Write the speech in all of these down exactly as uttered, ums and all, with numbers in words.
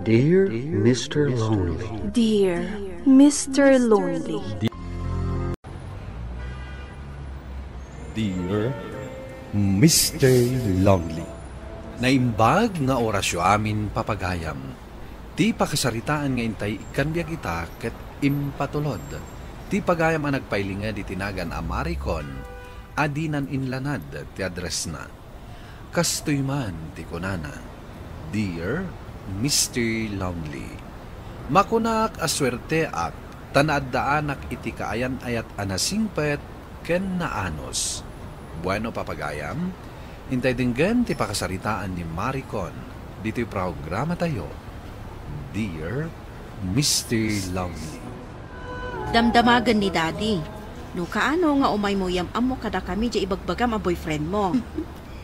Dear Mister Lonely. Dear Mister Lonely. Dear Mister Lonely. Naimbag nga orasyo amin, papagayam. Ti pakasaritaan nga intay ikkan biag ita ket impatulod. Ti pagayam a nagpailinged iti nagan a Maricon a dinan inlanad ti addressna. Kastoy man ti kunana, "Dear Mister Lonely, makunak a suerteak ta naaddaanak iti kaayan-ayat a nasingpet ken naanus." Bueno, papagayam, intay denggen ti pakasaritaan ni Maricon ditoy programatayo, Dear Mister Lonely. Damdamagen ni Daddy. No kaano nga umaymo, iyam-ammok kadakami diay ibagbagam a boyfriend mo.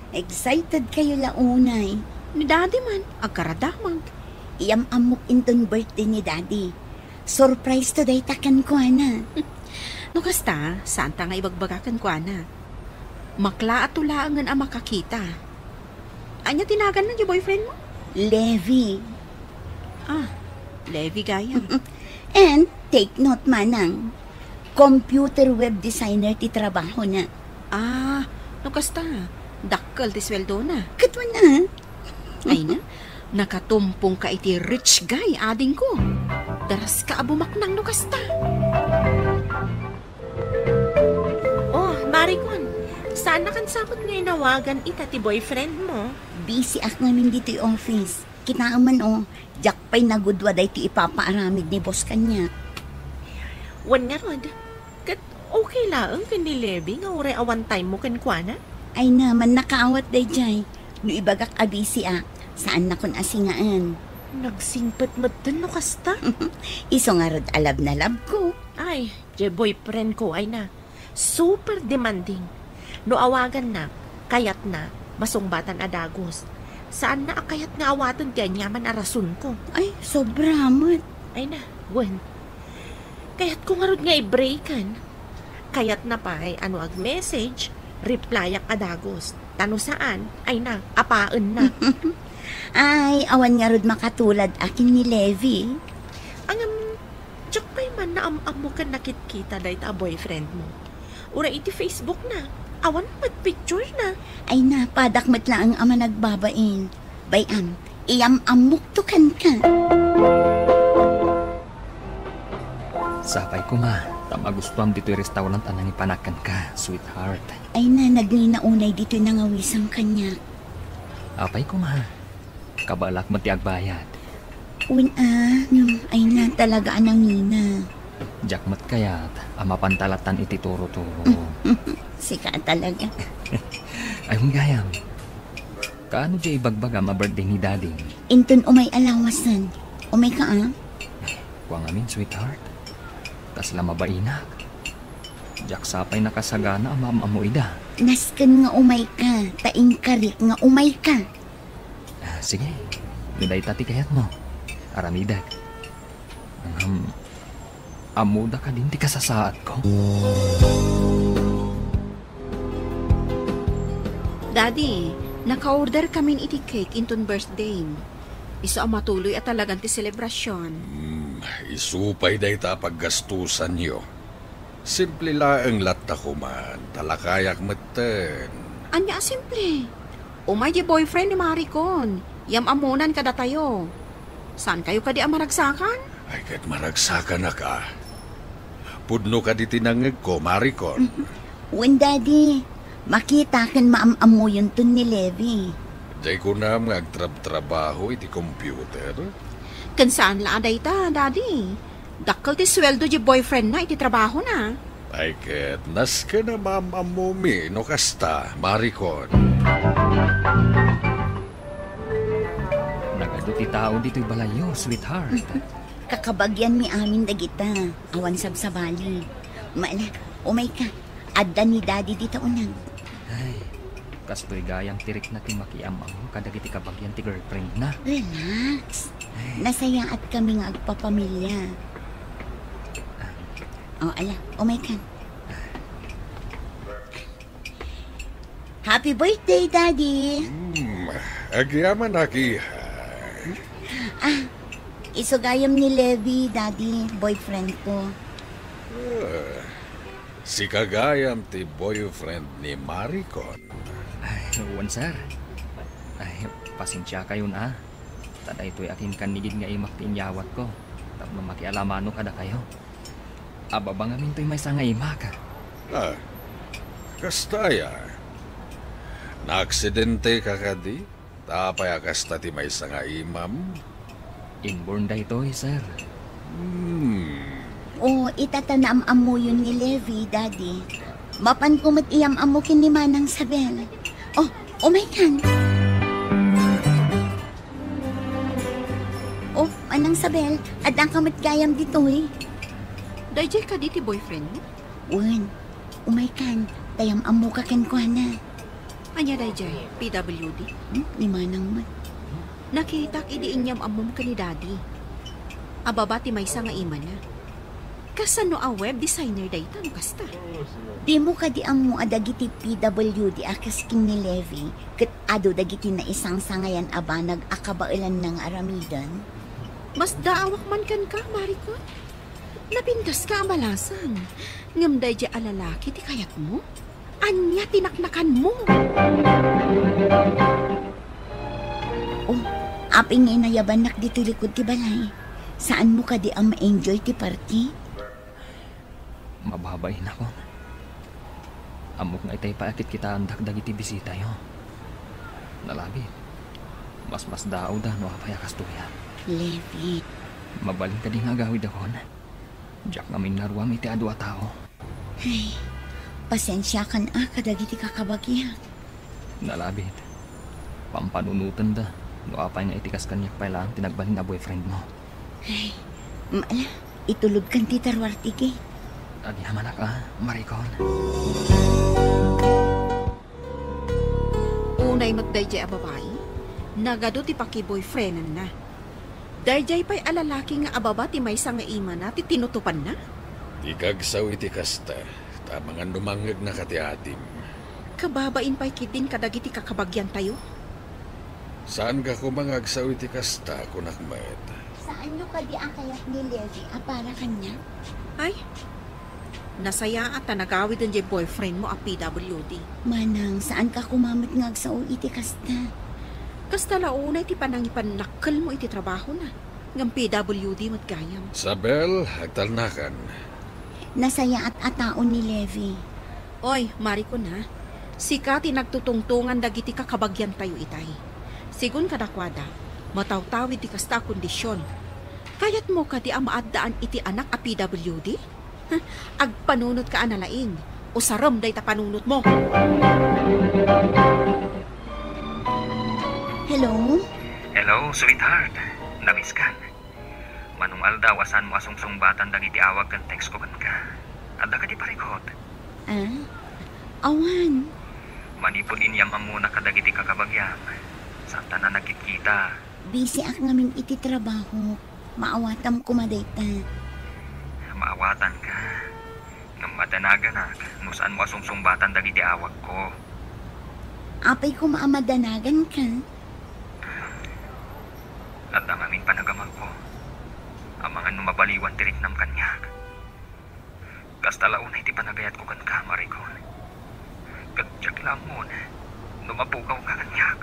Excited kayo la unay. Ni Daddy man, agkaradamag. Iyam-ammok inton birthday ni Daddy. Surprise to dayta kenkuana. No kasta, saanta nga ibagbaga kenkuana. Maklaat to laengen a makakita. Ania ti naganna diay boyfriend mo? Levi. Ah, Levi gayam. And take note, manang, computer web designer ti trabahona. Ah, no kasta, dakkel ti sueldona. Ket wen a? Ay na, nakatumpong ka iti rich guy, adingko. Daras ka a bumaknang no kasta. Oh, Maricon, saannakan sapet nga inawagan ita ti boyfriend mo? Busy ak ngamin ditoy office. Kitaem man, oh, diak pay nagudua daytoy ipapaaramid ni boss kaniak. Wen ngarud, ket okay laeng ken ni Levi nga uray a one time mo kenkuana? Ay na, mannakaawat daydiay. No ibagak a busy ak, saannakon a singaen. Nagsingpet metten no kasta. Isu ngarud a love na love ko. Ay, diay boyfriend ko, ay na. Super demanding. No awagannak, kayatna, masungbatan a dagus. Saanna a kayat nga awaten ti aniaman a rasonko. Ay, sobra met. Ay na, wen. Kayatko ngarud nga i-breakan. Kayatna pay a no ag-message, replyak a dagus. Ta no saan, ay na, apaenna. Ay, awan ngarud makatulad a ken ni Levi. Ngem, diak pay man naam-ammo ken nakitkita dayta a boyfriend mo. Uray iti Facebook na, awan met picture na. Ay na, padak met laeng a managbabain. Bay-am, iyam-ammokto kenka. Sapay koma, ta magustuam ditoy restaurant a nangipanak kenka, sweetheart. Ay na, nagngina unay ditoy nangawisem kaniak. Apay koma, kabaelak met ti agbayad. Wen a, ngem ay na talaga a nangina. Diak met kayat a mapantalatan iti turo-turo. Sika talaga. Ay, gayam. Kaano diay ibagbagam a birthday ni Daddy? Inton umay a lawasen. Umay ka, a? Kua ngamin, sweetheart. Kasla mabainak. Diak sapay nakasagana a maam-ammo ida. Nasken nga umay ka, ta inkarik nga umay ka. Ah, sige. No dayta ti kayatmo, aramidek. Ngem, ammoda kadin ti kasasaadko? Daddy, naka-order kamin iti cake inton birthday. Isu a matuloy a talagan ti selebrasion. Hmm, isu pay dayta a paggastusanyo. Simple laeng latta koman, ta lakayak metten. Ania a simple? Umay di boyfriend ni Maricon. Yam-ammonan kadatayo. Saankayo kadi a maragsakan? Ay, ket maragsakanak a. Pudno kadi ti nangngegko, Maricon. Wen, Daddy. Makita ken maam-ammoyonton ni Levi. Diay kunam nga agtrabtrabaho iti computer? Ken saan la a dayta, Daddy. Dakkel ti sueldo di boyfriendna iti trabahona. Ay ket, nasken a maam-ammomi no kasta, Maricon. Nagadu ti tao ditoy balayyo, sweetheart. Kakabagianmi amin dagita. Awan sabsabali. Mala, umay ka. Adda ni Daddy dita uneg. Ay, kastoy gayam ti rikna ti makiam-ammo kadagiti kabagian ti girlfriendna. Relax. Ay. Nasayaat kami nga agpapamilya. O, ala, umay ka. Happy birthday, Daddy! Hmm, agyamanak, iha. Ah, Isu gayam ni Levi, Daddy, boyfriend ko. Ah, sika gayam ti boyfriend ni Maricon? Ay, wen, sir. Ay, pasensiakayon, a. Ta daytoy a kinkannigid nga imak ti inyawatko tapno makialamano kadakayo. Ababa ngamin toy maysa nga imak. Ah, kasta aya? Naaksidenteka kadi? Ta apay a kasta ti maysa nga imam? Inborn daytoy, sir. Hmm. O, ita ta naam-ammoyon ni Levi, Daddy. Mapanko met iyam-ammo ken ni Manang Sabel. O, umaykan. O, Manang Sabel, addaka met gayam ditoy. Daydiay kadi ti boyfriend mo? Wen, umaykan, ta iyam-ammoka kenkuana. Ania daydiay, P W D? Hmm, ni Manang met. Nakitak idi inyam-ammom ken ni Daddy. Ababa ti maysa nga imana. Kasano a web designer dayta no kasta? Dimo kadi ammo a dagiti P W D a kas ken ni Levi ket adu dagiti naisangsangayan a banag a kabaelanna nga aramiden? Masdaawak man kenka, Maricon. Napintaska a balasang. Ngem daydiay a lalaki ti kayatmo? Ania ti naknakanmo? O, apay nga inayabannak ditoy likud ti balay? Saanmo kadi a ma-enjoy ti party? Mababainak. Ammok nga itay pay a kitkitaendak dagiti bisitayo. Nalabit. Masmasdaawda no apay a kastoy. Levi. Mabalin kadi nga agawidakon? Diak ngamin naruam iti adu a tao. Ay, pasensiakan a kadagiti kakabagiak. Nalabit. Pampanunotenda no apay nga iti kas kaniak pay laeng ti nagbalin a boyfriend mo. Ay, ala, itulodkan ti taruar ti gate. Agyamanak a, Maricon. Unay met daydiay a babai, nagadu ti pakiboyfriendanna. Daydiay pay a lalaki nga ababa ti maysa nga imana ti tinutopanna? Dika agsao iti kasta, ta amangan no mangngegnaka ti adim. Kababain pay ketdin kadagiti kakabagiantayo? Saanka koma nga agsao iti kasta, kunak met. Saanyo kadi a kayat ni Levi a para kaniak? Ay, nasayaat ta nagawiden diay boyfriend mo a P W D. Manang, saanka koma met nga agsao iti kasta? Kasta la unay ti panangipannakkelmo iti trabahona, ngem P W D met gayam. Sabel, agtalnakan. Nasayaat a tao ni Levi. Oy, Maricon, ha? Sika ti nagtutungtongan dagiti kakabagiantayo itay. Sigun kadakuada, matawtawid ti kasta a kondision. Kayatmo kadi a maaddaan iti anak a P W D? Huh, agpanunotka a nalaing. Usarem dayta panunotmo. Hello? Hello, sweetheart. Namiskan. Manong aldaw a saanmo a sungsungbatan dagiti awag ken textko kenka. Adda kadi parikut? Ah? Awan. Manipud inyam-ammona kadagiti kakabagiam, saantanan nagkitkita. Busy ak ngamin iti trabaho. Maawatam koma dayta. Maawatanka. Ngem madanaganak no saanmo a sungsungbatan dagiti awagko. Apay koma a madanaganka? Adda ngamin panagamako. Amangan no mabaliwan ti riknam kaniak. Kasta la unay ti panagayatko kenka, Maricon. Ket diak la ammon no mapugawka kaniak.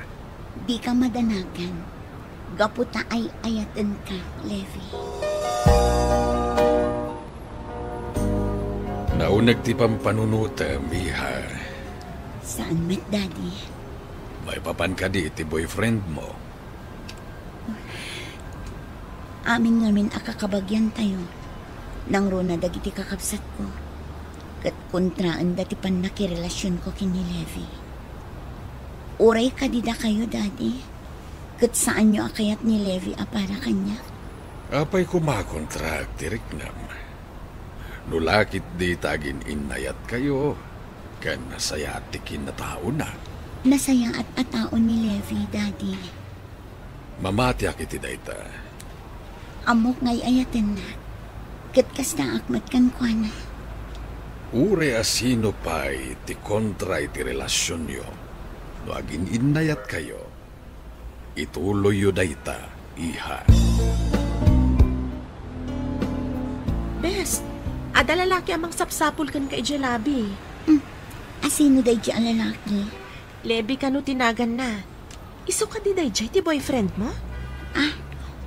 Dika madanagan gapu ta ay-ayatenka, Levi. Nauneg ti pampanunotem, iha. Saan met, Daddy? Maipapan kadi ti boyfriend mo? Amin ngamin a kakabagiantayo, nangruna dagiti kakabsatko, ket kontraenda ti pannakirelasionko ken ni Levi. Uray kadi dakayo, Daddy, ket saanyo a kayat ni Levi a para kaniak? Apay koma a kontraak ti riknam? No la ketdi ta agin-innayatkayo, ken nasayaat ti kinataona. Nasayaat a tao ni Levi, Daddy. Mamatiak iti dayta. Ammok nga ay-ayatennak, ket kastaak met kenkuana. Uray a sino pay ti kontra iti relasionyo, no agin-innayatkayo, ituloyyo dayta, iha. Adda lalaki a mangsapsapul kenka idiay lobby. Hmm. Asino daydiay a lalaki? Levi kano ti naganna. Isu kadi daydiay ti boyfriend mo? Ah,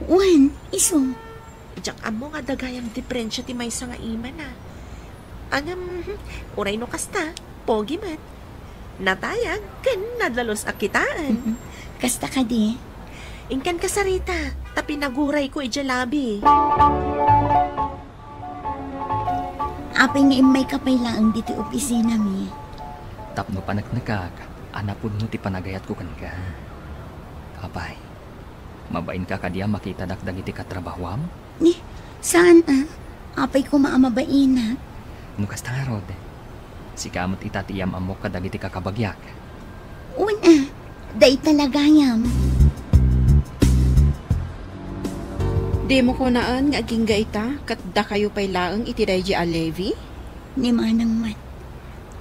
wen, isu. Diak ammo nga adda gayam diferensia ti maysa nga imana. Ngem, uray no kasta, pogi met. Natayag ken nadalus a kitaen. Mhm. Kasta kadi? Inkan kasarita, ta pinagurayko idiay lobby. Apay nga immayka pay laeng ditoy opisinami? Tapno paneknekak a napudno ti panagayatko kenka. Apay, mabainka kadi a makitadak dagiti katrabahoam? Ni, saan a? Apay koma a mabainak? No kasta ngarud, sika met ita ti iyam-ammok kadagiti kakabagiak. Wen a, dayta la gayam. Dimo kunaen nga agingga ita ket dakayo pay laeng iti daydi a Levi? Ni manang met.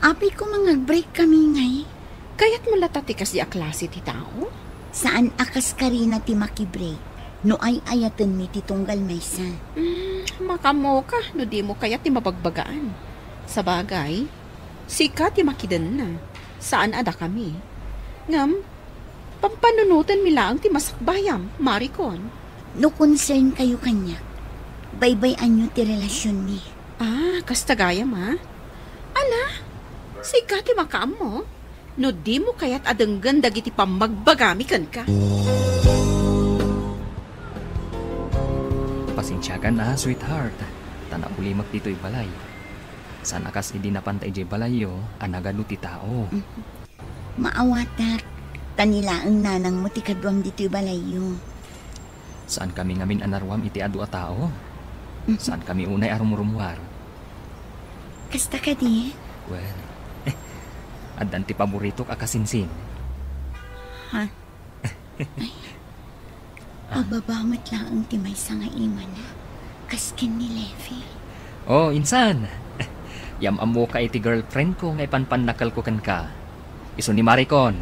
Apay koma nga ag-break kami ngay? Kayatmo latta ti kasdi a klase ti tao? Saan a kas karina ti makibreak no ay-ayatenmi ti tunggal maysa. Hmm, makaammoka no dimo kayat ti mabagbagaan. Sabagay, sika ti makidenna, saan a dakami. Ngem, pampanunotenmi laeng ti masakbayam, Maricon. No concern kayo kaniak, baybay-anyo ti relasionmi. Ah, kasta gayam, a? Ala, sika ti makaammo. No dimo kayat a denggen dagiti pammagbagami kenka. Pasensiakan a, sweetheart, ta naulimek ditoy balay. Saan a kas idi napanta idiay balayyo a nagadu ti tao. Mhm. Maawatak, ta ni laeng nanangmo ti kaduam ditoy balayyo. Saankami ngamin a naruam iti adu a tao. Mhm. Saankami unay a rumrumuar. Kasta kadi? Well, addan ti paboritok a kasinsin. Ha? Ay. Ah. Ababa met laeng ti maysa nga imana, kas ken ni Levi. Oh, insan. Yam-ammoka iti girlfriend ko nga ipanpannakelko kenka. Isu ni Maricon.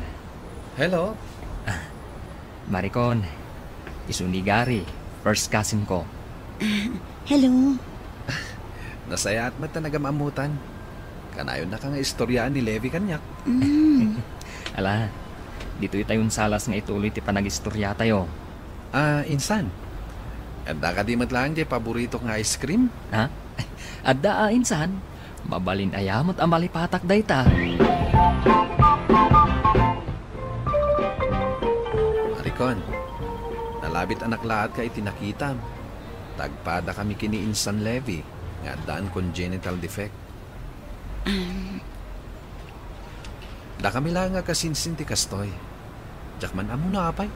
Hello. Ah, Maricon, isu ni Gary, first cousin ko. Ah, hello. Nasayaat met ta nagam-ammotan. Kanayonnaka nga istoriaan ni Levi kaniak. Mm. Ala, ditoy tayo unsalas nga ituloy ti panagistoriatayo. Ah, insan. Adda kadi met laeng diay paboritok nga ice cream? Ha? Adda a, insan. Mabalin aya met a malipatak dayta. Maricon, nalabit a naklaatka iti nakitam. Tagpadakami ken ni Insan Levi nga addaan congenital defect. Um. Dakami laeng a kasinsin ti kastoy. Diak man ammo no apay.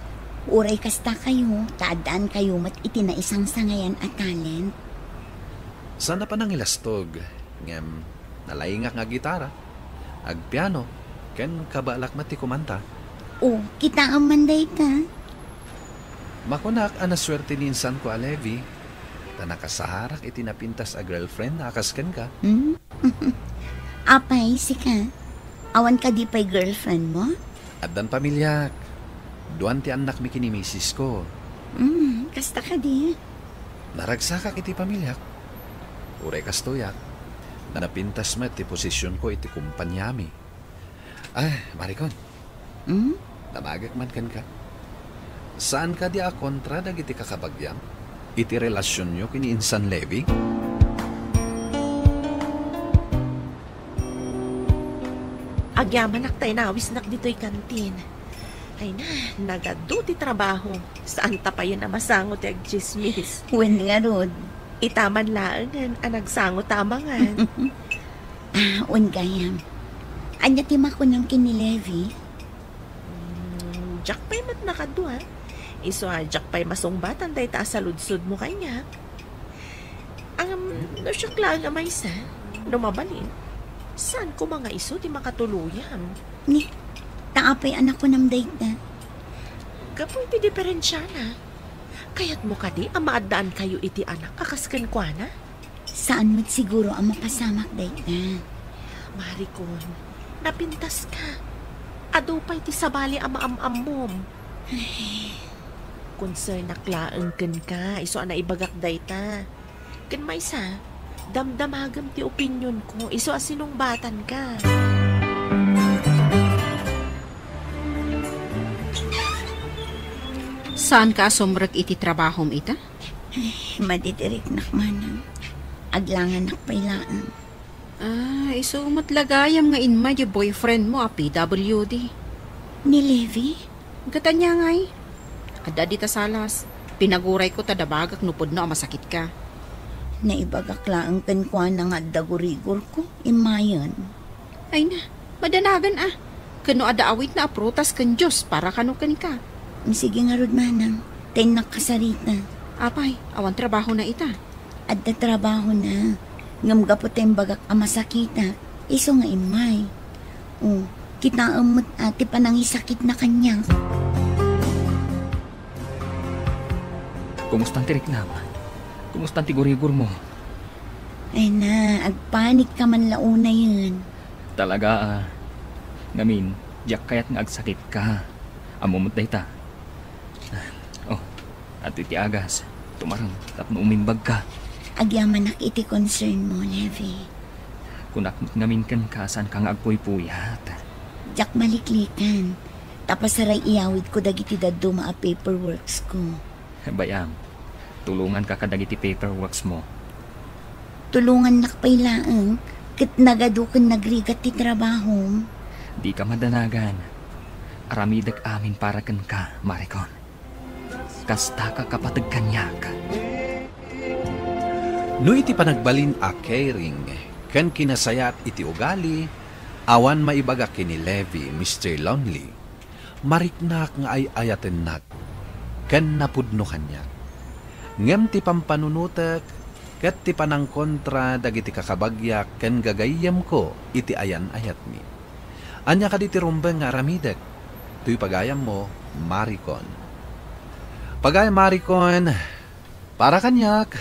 Uray kasta kayo, ta addaan kayo met iti naisangsangayan a talent. Saan a panangilastog, ngem nalaingak nga aggitara, agpiano, ken kabaelak met ti kumanta. O, kitaem man dayta. Makunak a nasuerte ni insanko a Levi, ta nakasaharak iti napintas a girlfriend a kas kenka. Hmm? Apay, sika? Awan kadi pay girlfriend mo? Addan pamiliak. Duan ti annakmi ken ni misisko. Hmm, kasta kadi? Naragsakak iti pamiliak. Uray kastoyak, napintas met ti posisionko iti kompaniami. Ah, Maricon. Hmm? Damagek man kenka. Saan kadi a kontra dagiti kakabagiam iti relasionyo ken ni Insan Levi? Agyamanak ta inawisnak ditoy kantin. Ay na, nagadu ti trabaho. Saan ta payen a masango ti agtsismis. Wen ngarud. Ita man laengen a nagsango ta amangan. Ah, wen gayam. Ania ti makunam ken ni Levi? Hmm, diak pay met nakadua. Isu a diak pay masungbatan dayta a saludsodmo kaniak. Ngem, no siak laeng a maysa, no mabalin, saan koma nga isu ti makatuloyam? Ni, ta apay a nakunam dayta? Gapu iti diferensiana. Kayatmo kadi a maaddaankayo iti anak a kas kenkuana? Saan met siguro a mapasamak dayta. Maricon, napintaska. Adu pay ti sabali a maam-ammom. Ay. Konsernak laeng kenka, isu a naibagak dayta. Ken maysa, Damdamagem ti opinionko, isu a sinungbatanka. Saanka a sumrek iti trabahom ita? Ay, madi ti riknak, manang. Aglanganak pay laeng. Ah, isu met la gayam nga immay ti boyfriend mo a P W D. Ni Levi? Ket ania ngay? Adda dita salas. Pinagurayko ta dabagak no pudno a masakitka. Naibagak laeng kenkuana nga adda gurigorko, immayen. Ay na, madanagan a. Ket no adda awitna a prutas ken juice para kano kenka. Sige ngarud, manang. Ta innak kasarita. Apay, awan trabahona ita? Adda trabahona. Ngem gapu ta imbagak a masakitak, isu nga immay. O, kitaem met a ti panangisakitna kaniak. Kumustan ti riknam? Kumustan ti gurigor mo? Ay na, agpanikka man la unayen. Talaga, ah. Ngamin, diak kayat nga agsakitka. Ammo met dayta. Oh, adtoy ti agas. Tumarem tapno umimbagka. Agyamanak iti concern mo, Levi. Kunak met ngamin kenka, saanka nga agpuypuyat. Diak maliklikan. Ta pasaray iyawidko dagiti dadduma a paperworks ko. Bay-am, tulonganka kadagiti paperworks mo. Tulongannak pay laeng, ket nagadu ken nagrigat ti trabahom. Dika madanagan. Aramidek amin para kenka, Maricon. Kastaka kapateg kaniak. No iti panagbalin a caring ken kinasayaat iti ugali, awan maibaga ken ni Levi, Mister Lonely. Mariknak nga ay-ayatennak ken napudno kaniak. Ngem ti pampanunotek ket ti panangkontra dagiti kakabagiak ken gagayyemko iti ayan-ayatmi. Ania kadi ti rumbeng nga aramidek? Toy pagayammo, Maricon. Pagayam Maricon, para kaniak,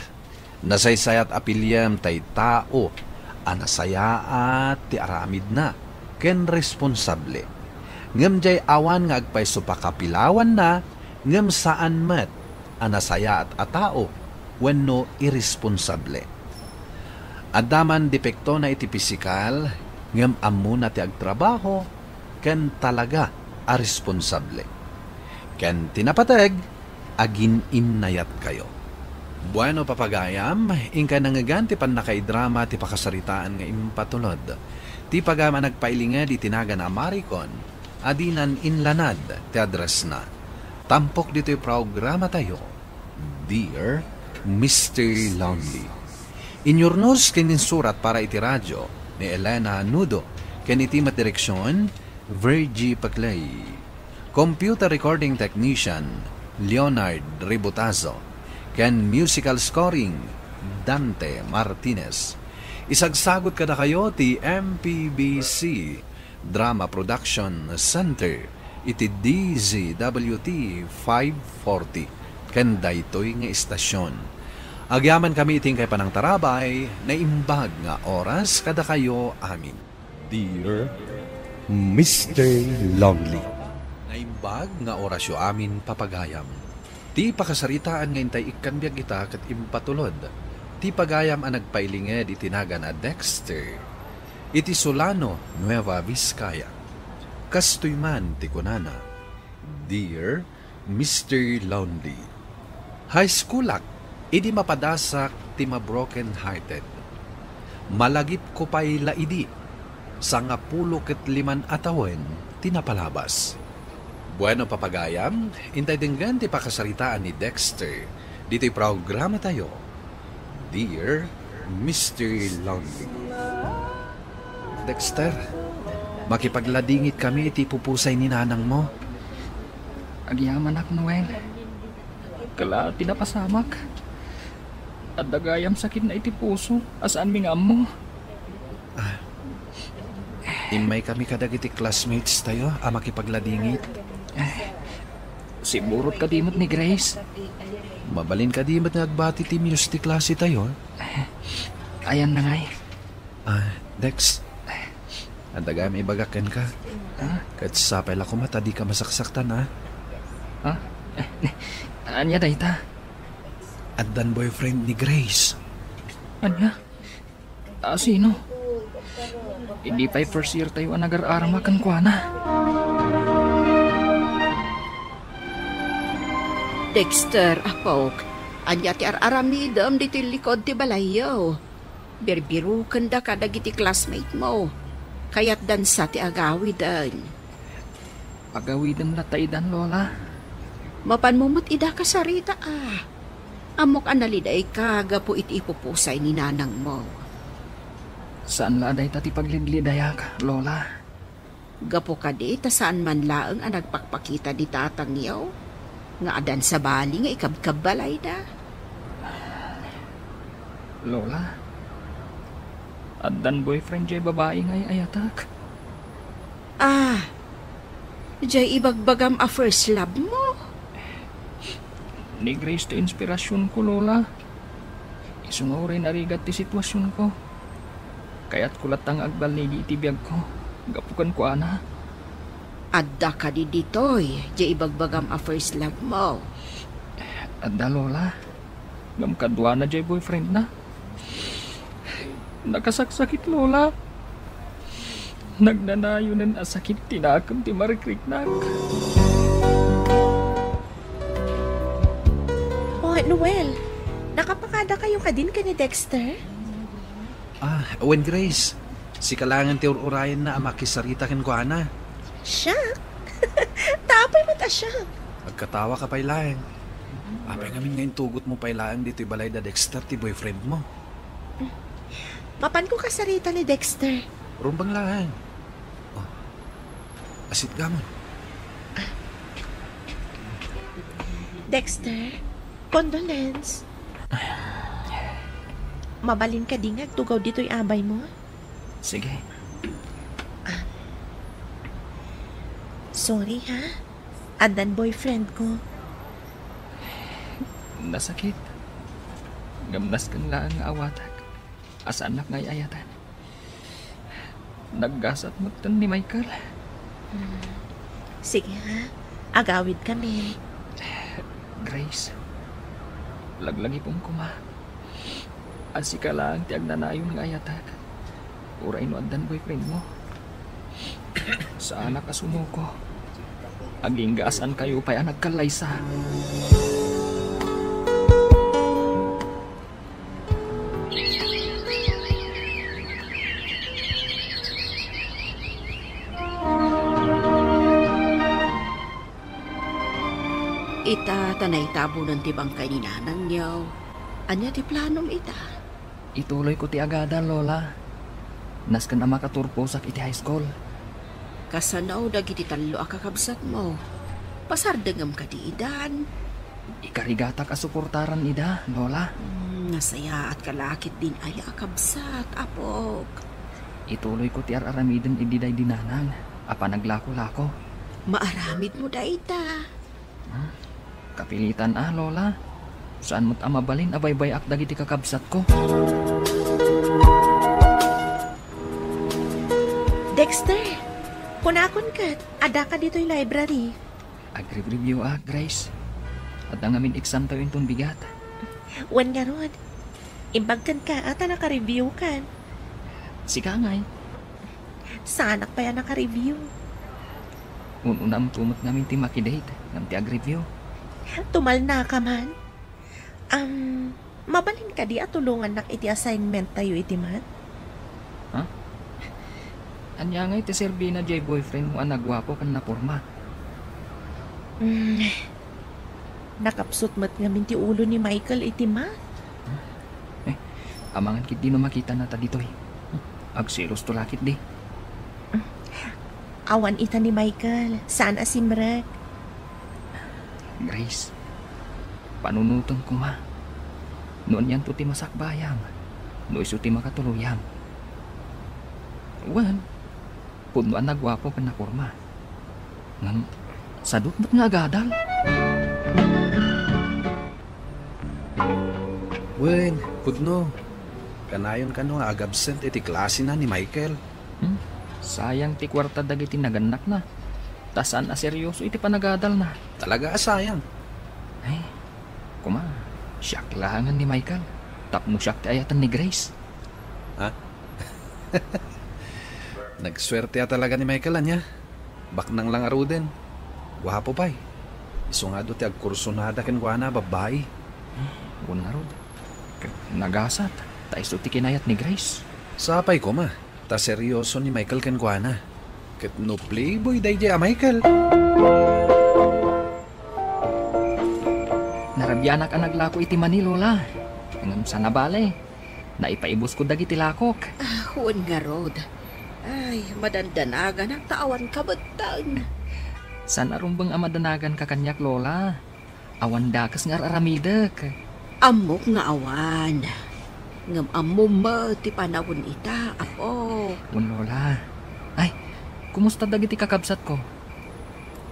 nasaysayaat a piliem tay tao a nasayaat ti aramidna ken responsable. Ngem diay awan nga agpayso pakapilawanna, ngem saan met a nasayaat a tao wenno iresponsable. Adda man depektona iti pisikal, ngem ammona ti agtrabaho ken talaga a responsable. Ken ti napateg, agin-innayatkayo. Bueno, papagayam, inkay nangngegan ti pannakaidrama ti pakasaritaan nga impatulod. Ti pagayam a nagpailinged iti nagan a Maricon, a dinan inlanad ti addressna. Tampok ditoy programatayo, Dear Mister Lonely. Inyurnos ken insurat para iti radio ni Elena Nudo, ken iti met direksion, Virgie Paclay. Computer recording technician, Leonard Ributazo. Ken musical scoring, Dante Martinez. Isagsagut kadakayo ti M P B C Drama Production Center iti D Z W T five forty ken daytoy nga istasyon. Agyamankami iti inkay panangtarabay, naimbag nga oras kadakayo amin. Dear Mister Lonely. Naimbag nga orasyo amin, papagayam. Ti pakasaritaan nga intay ikkan biag ita ket impatulod ti pagayam a nagpailinged iti nagan a Dexter iti Solano, Nueva Vizcaya. Kastoy man ti kunana, Dear Mister Lonely. High schoolak idi mapadasak ti mabroken-hearted. Malagipko pay la idi, sangapulo ket liman a tawen ti napalabas. Bueno, papagayam, intay denggen ti pakasaritaan ni Dexter ditoy programatayo, Dear Mister Lonely. Dexter, makipagladingit kami iti pupusay ni nanangmo. Agyamanak, Noel. Kala ti napasamak. Adda gayam sakitna iti puso a saanmi nga ammo. Ah. Immay kami kadagiti classmates tayo a makipagladingit. Eh, simurot kadi met ni Grace? Mabalin kadi met nga agbati ti music class tayo? Eh, ayan na ngay. Ah, Dex. Adda gayam ibagak kenka. Ah? Ket sapay la koma ta dika masaksaktan, ah. Ah? Ania dayta? Addan boyfriend ni Grace. Ania? A sino? Idi pay first year tayo a nagar-arama kenkuana. Dexter, apok, ania ti ar-aramidem ditoy likod ti balayyo? Birbirukendaka dagiti classmate mo. Kayatdan sa ti agawiden. Agawiden latta idan, Lola. Mapanmo met ida kasarita a. Ammok a nalidayka gapu iti ipupusay ni nanangmo. Saan la a dayta ti paglidlidayak, Lola. Gapu kadi ta saan man laeng a nagpakpakita ni tatangyo nga addan sabali nga ikabkabbalayda. Lola, addan boyfriend jay babai nga ay-ayatek. Ah, jay ibagbagam a first love mo? Ni Grace ti inspirasyonko, Lola. Isu nga uray narigat ti sitwasyonko, kayatko latta nga agballigi iti biagko gapu kenkuana. Adda kadi ditoy jay ibagbagam a first love mo? Adda, Lola. Ngem kaduana jay boyfriendna. Nakasaksakit, Lola. Nagnanayonen a sakit ti nakem ti marikriknak. Oh, Noel, nakapakadakayo kadin ken ni Dexter? Ah, wen, Grace. Sika laengen ti ur-urayenna a makisarita kenkuana. Siak? Ta apay met a siak? Agkatawaka pay laeng. Apay ngamin nga intugotmo pay laeng ditoy balay da Dexter ti boyfriend mo? Mapanko kasarita ni Dexter. Rumbeng laeng. Oh. Asitgamon. Dexter, condolence. Mabalin kadi nga agtugaw ditoy abay mo? Sige. Ah. Sorry, ha? Addan boyfriend ko. Nasakit. Ngem nasken laeng nga awatek a saannak nga ay-ayaten. Naggasat metten ni Michael. Hmm. Sige, ha? Agawid kami. Grace, laglagipem koma a sika laeng ti agnanayon nga ayatek. Uray no addan boyfriend mo. Saanak a sumuko. Agingga a saankayo pay a nagkallaysa. Ita, ta naitabonen ti bangkay ni nanangyo. Ania ti planom ita? Ituloyko ti agadal, Lola. Nasken a makaturposak iti high school. Kasano dagiti tallo a kakabsatmo? Pasardengem kadi idan? Ikarigatak a suportaran ida, Lola. Hmm, nasayaatka la ketdin aya a kabsat, apok. Ituloyko ti ar-aramiden idi daydi nanang a panaglako-lako. Maaramidmo dayta. Hmm? Kapilitan a, Lola. Saan met a mabalin a baybay-ak dagiti kakabsatko. Dexter, kunakon ket, addaka ditoy library. Agreview-ak, Grace. Adda ngamin exam tayo inton bigat. Wen ngarud, imbag kenka a ta nakareviewkan. Sika ngay. Saanak pay a naka-review. Un-unamto met ngamin ti makidate ngem ti agreview. Tumalnaka man. Am, mabalin kadi a tulongannak iti assignment tayo iti math? Ha? Ania ngay ti serbina jay boyfriend mo a naguapo ken naporma? Mm, nakapsut met ngamin ti ulo ni Michael iti math. Eh, amangan ketdi no makitana ta ditoy. Agselos to la ketdi. Awan ita ni Michael, saan a simrek. Grace, panunoten koma. No anianto ti masakbayam, no isu ti makatuloyam. Wen, pudno a naguapo ken naporma. Ngem, sadut met nga agadal. Wen, pudno. Kanayon kano nga agabsent iti klasena ni Michael. Hmm? Sayang ti kuarta dagiti nagannakna. Ta saan a seryoso iti panagadalna. Talaga a sayang. Ay, koma, siak laengen ni Michael. Tapno siak ti ayaten ni Grace. Ha? Nagsuerte a talaga ni Michael, ania? Baknang la ngaruden. Guapo pay. Isu nga adu ti agkursunada kenkuana a babbai. Wen ngarud. Ket nagasat, ta isu ti kinayat ni Grace. Sapay koma, ta seryoso ni Michael kenkuana. Ket no playboy daydiay a Michael. Narabianak a naglako iti mani, Lola. Ngem saan a bale, naipaibus ko dagiti lakok. Ah, wen ngarud. Ay, madandanaganak ta awan kabetteng. Saan a rumbeng a madanaganka kaniak, Lola. Awan dakes nga ar-aramidek. Ammok nga awan. Ngem ammom met ti panawen ita, Apo. Wen, Lola. Ay, kumusta dagiti kakabsatko?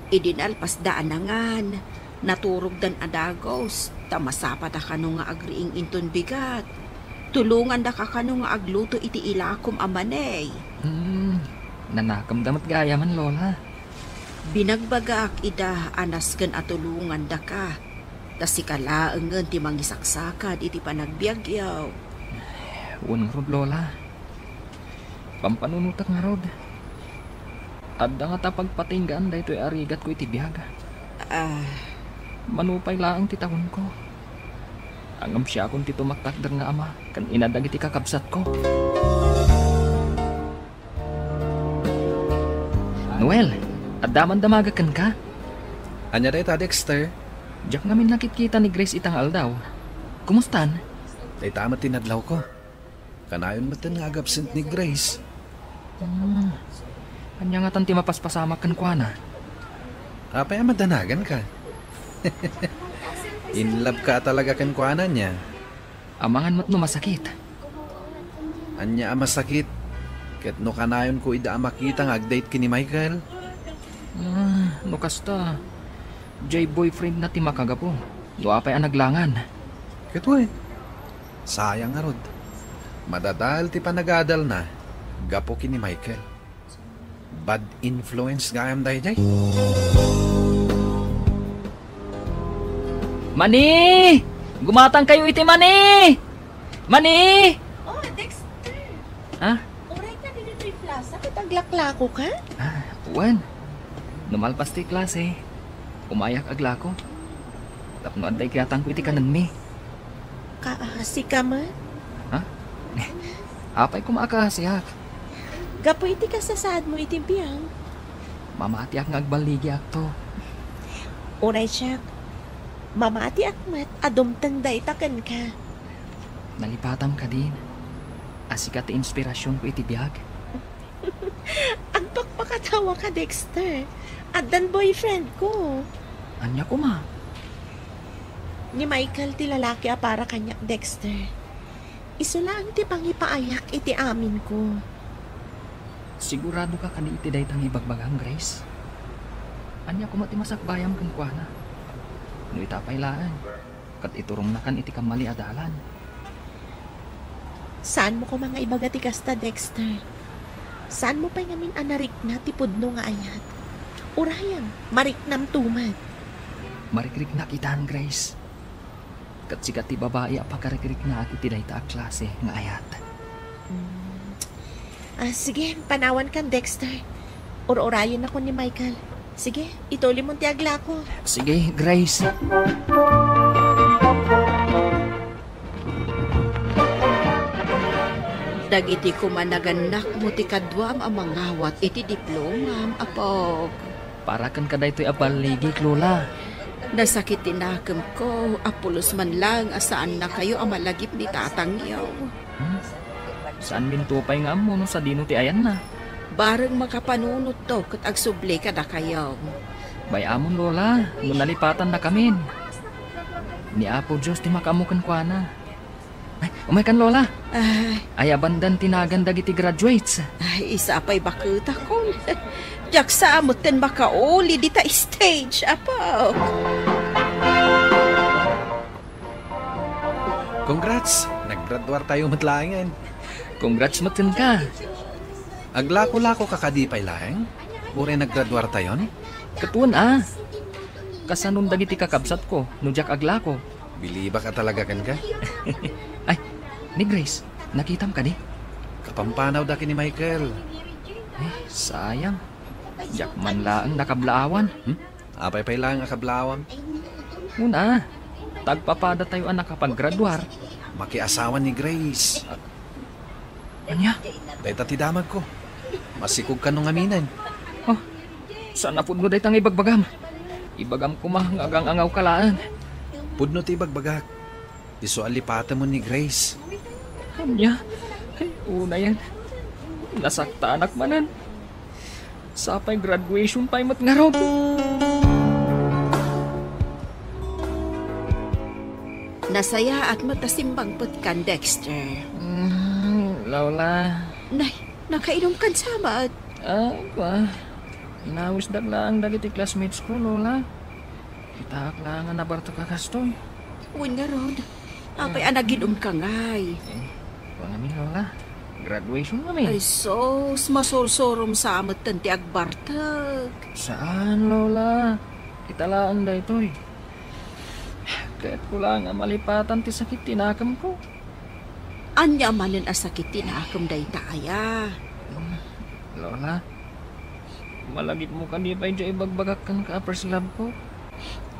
Idi nalpasda a nangan, naturogdan a dagus, ta masapada kano nga agriing inton bigat. Tulongandaka kano nga agluto iti ilakom a mani. Hmm, nanakemda met gayam, Lola. Binagbagak ida a nasken a tulongandaka, ta sika laengen ti mangisaksakad iti panagbiagyo. Wen ngarud, Lola. Pampanunotek ngarud. Adda ngata pagpatinggaan daytoy a rigatko iti biag. Ah. Mano pay laeng ti tawenko. Ngem siakon ti tumaktakder nga ama ken ina dagiti kakabsatko. Noel, adda man damaga kenka? Ania dayta, Dexter? Diak ngamin nakitkita ni Grace ita nga aldaw. Kumustan? Dayta met ti nadlawko. Kanayon metten nga agabsent ni Grace. Hmm. Ania ngatan ti mapaspasamak kenkuana? Apay a madanaganka? In love ka talaga kenkuana, ania? Amangan met no masakit. Ania a masakit? Ket no kanayonko ida a makita nga agdate ken ni Michael? Ah, no kasta, diay boyfriendna ti makagapu. No apay a naglangan. Ket wen, sayang ngarud. Madadael ti panagadalna gapu ken ni Michael. Bad influence gayam daydiay. Mani! Gumatangkayo iti mani! Mani! Oh, Dexter! Ha? Uray ka ditoy plaza ket aglaklako ka? Ah, wen. No malpas ti klase, umayak aglako. Tapno adda ikatangko iti kanenmi. Kaasi ka met? Ha? Apay koma a kaasiak? Gapu iti kasasaadmo iti biag. Mamatiak nga agballigiakto. Uray siak, mamatiak met a dumteng dayta kenka. Nalipatam kadin a sika ti inspirasionko iti biag. Agpakpakatawa ka, Dexter. Addan boyfriend ko. Ania koma? Ni Michael ti lalaki a para kaniak, Dexter. Isu laeng ti pangipaayak iti amin ko. Sigurado ka kadi iti dayta nga ibagbagam, Grace? Ania koma ti masakbayam kenkuana? No ita pay laeng, ket iturongnakan iti kammali a dalan. Saanmo koma nga ibaga ti kasta, Dexter. Saanmo pay ngamin a narikna ti pudno nga ayat. Urayem, mariknamto met. Marikriknak itan, Grace. Ket sika ti babai a pakarikriknaak iti dayta a klase nga ayat. Mm. Ah, sige, panawankan, Dexter. Ur-urayennakon ni Michael. Sige, itulimon ti aglako. Sige, Grace. Dagiti koma nagannakmo ti kaduam a mangawat iti diplomam, Apok. Para kenka daytoy a balligik, Lola. Nasakit ti nakemko a pulos man laeng a saannakayo a malagip ni tatangyo. Hmm? Saanminto pay nga ammo no sadino ti ayanna. Bareng makapanunotto ket agsubli kadakayo. Bay-amon, Lola, no nalipatannakamin. Ni Apo Dios ti makaammo kenkuana. Ay, umaykan, Lola. Ay. Ayabandan ti nagan dagiti graduates. Ay, isa pay baketakon. Diak sa metten makauli dita stage, Apo. Congrats! Naggraduar tayo met laengen. Congrats met kenka. Aglako-lako ka kadi pay laeng? Uray naggraduar tayon? Ket wen a. Kasanon dagiti kakabsatko no diak aglako? Bilibak a talaga kenka. Ay, ni Grace, nakitam kadi? Pampanawda ken ni Michael. Eh, sayang. Diak man laeng nakablaawan. Hmm? Apay pay laeng a kablaawam? Una, tagpapadatayo a nakapagraduar. Makiasawa ni Grace. Ania? Dayta ti damagko. Masikog kano ngaminen. Oh, saan a pudno dayta nga ibagbagam? Ibagam koma nga agang-angawka laeng. Pudno ti ibagbagak. Isu a lipatemon ni Grace. Ania? Ay, unayen. Nasaktanak manen. Sapay graduation pay met ngarud. Nasayaat met a simmangpetkan, Dexter. Mm, Lola. Nay, nakainumkan sa met? Ah, kua. Inawisdak laeng dagiti classmates ko, Lola. Kitaak laeng a nabartek a kastoy. Wen ngarud, apay a naginumka ngay? Eh, kua ngamin, Lola. Graduation ngamin. Ay sus, masursurom sa metten ti agbartek. Saan, Lola? Ita laeng daytoy. Kayatko laeng a malipatan ti sakit ti nakemko. Ania manen a sakit ti nakem dayta aya? Lola, malagipmo kadi pay diay ibagbagak kenka a first love ko?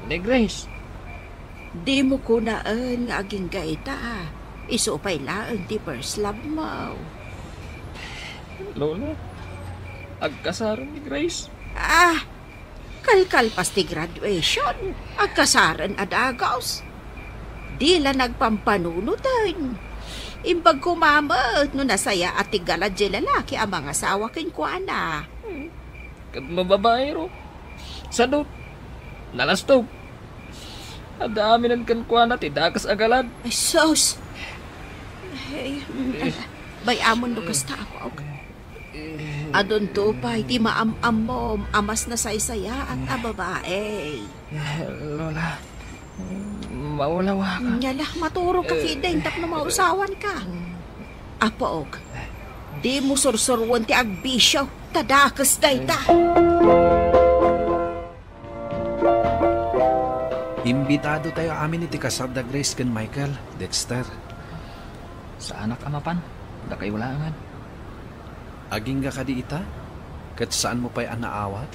Ni Grace. Dimo kunaen nga agingga ita. Isu pay laeng ti first love mo. Lola, agkasaren ni Grace. Ah, kalkalpas ti graduation, agkasaren a dagus. Di la nagpampanunoten. Imbag koma met no nasayaat ti galad diay lalaki a mangasawa kenkuana. Ket no babaero, sadut, nalastog. Adda aminen kenkuana ti dakes a galad. Ay, sus! Ay, mm, bay-amon no kasta, apo. Adunto pay ti maam-ammom a mas nasaysayaat a babai. Lola, maulawak. Nya la, maturogka ketdin tapno mausawanka. Apok, dimo sursuroen ti agbisio, ta dakes dayta. Imbitadotayo amin iti kasar da Grace ken Michael, Dexter. Saanak a mapan, dakayo laengen. Agingga kadi ita? Ket saanmo pay a naawat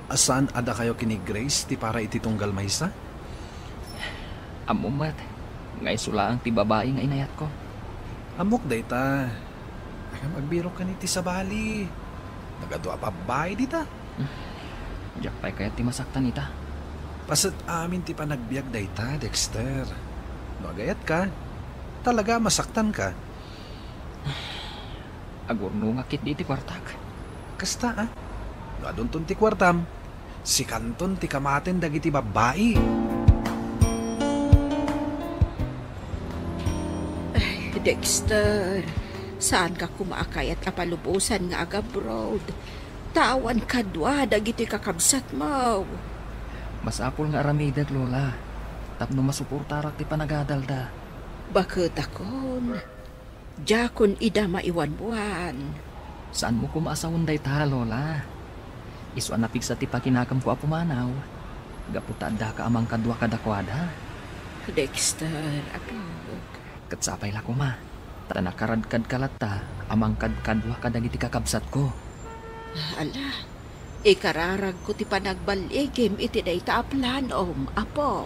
a saan a dakayo ken ni Grace ti para iti tunggal maysa? Ammom met nga isu laeng ti babai nga inayatko. Ammok dayta. Ngem agbirokkan iti sabali. Nagadu a babbai dita. Diak pay kayat ti masaktan ita. Paset amin ti panagbiag dayta, Dexter. No agayatka, talaga a masaktanka. Agurnongak ketdi iti kuartak. Kasta, a? No adunton ti kuartam, sikanton ti kamaten dagiti babbai. Ay, Dexter, saanka koma a kayat a palubosan nga agabroad. Ta awan kadua dagiti kakabsatmo. Masapul nga aramidek, Lola, tapno masuportarak ti panagadalda. Baketakon, diakon ida maiwanwan. Saanmo koma a sawen dayta, Lola. Isu a napigsa ti pakinakemko a pumanaw, gapu ta addaka a mangkadua kadakuada. Dexter, apok. Ket sapay la koma, ta nakaradkadka latta a mangkadkadua kadagiti kakabsatko. Ala, ikararagko ti panagballigim iti dayta a planom, Apo.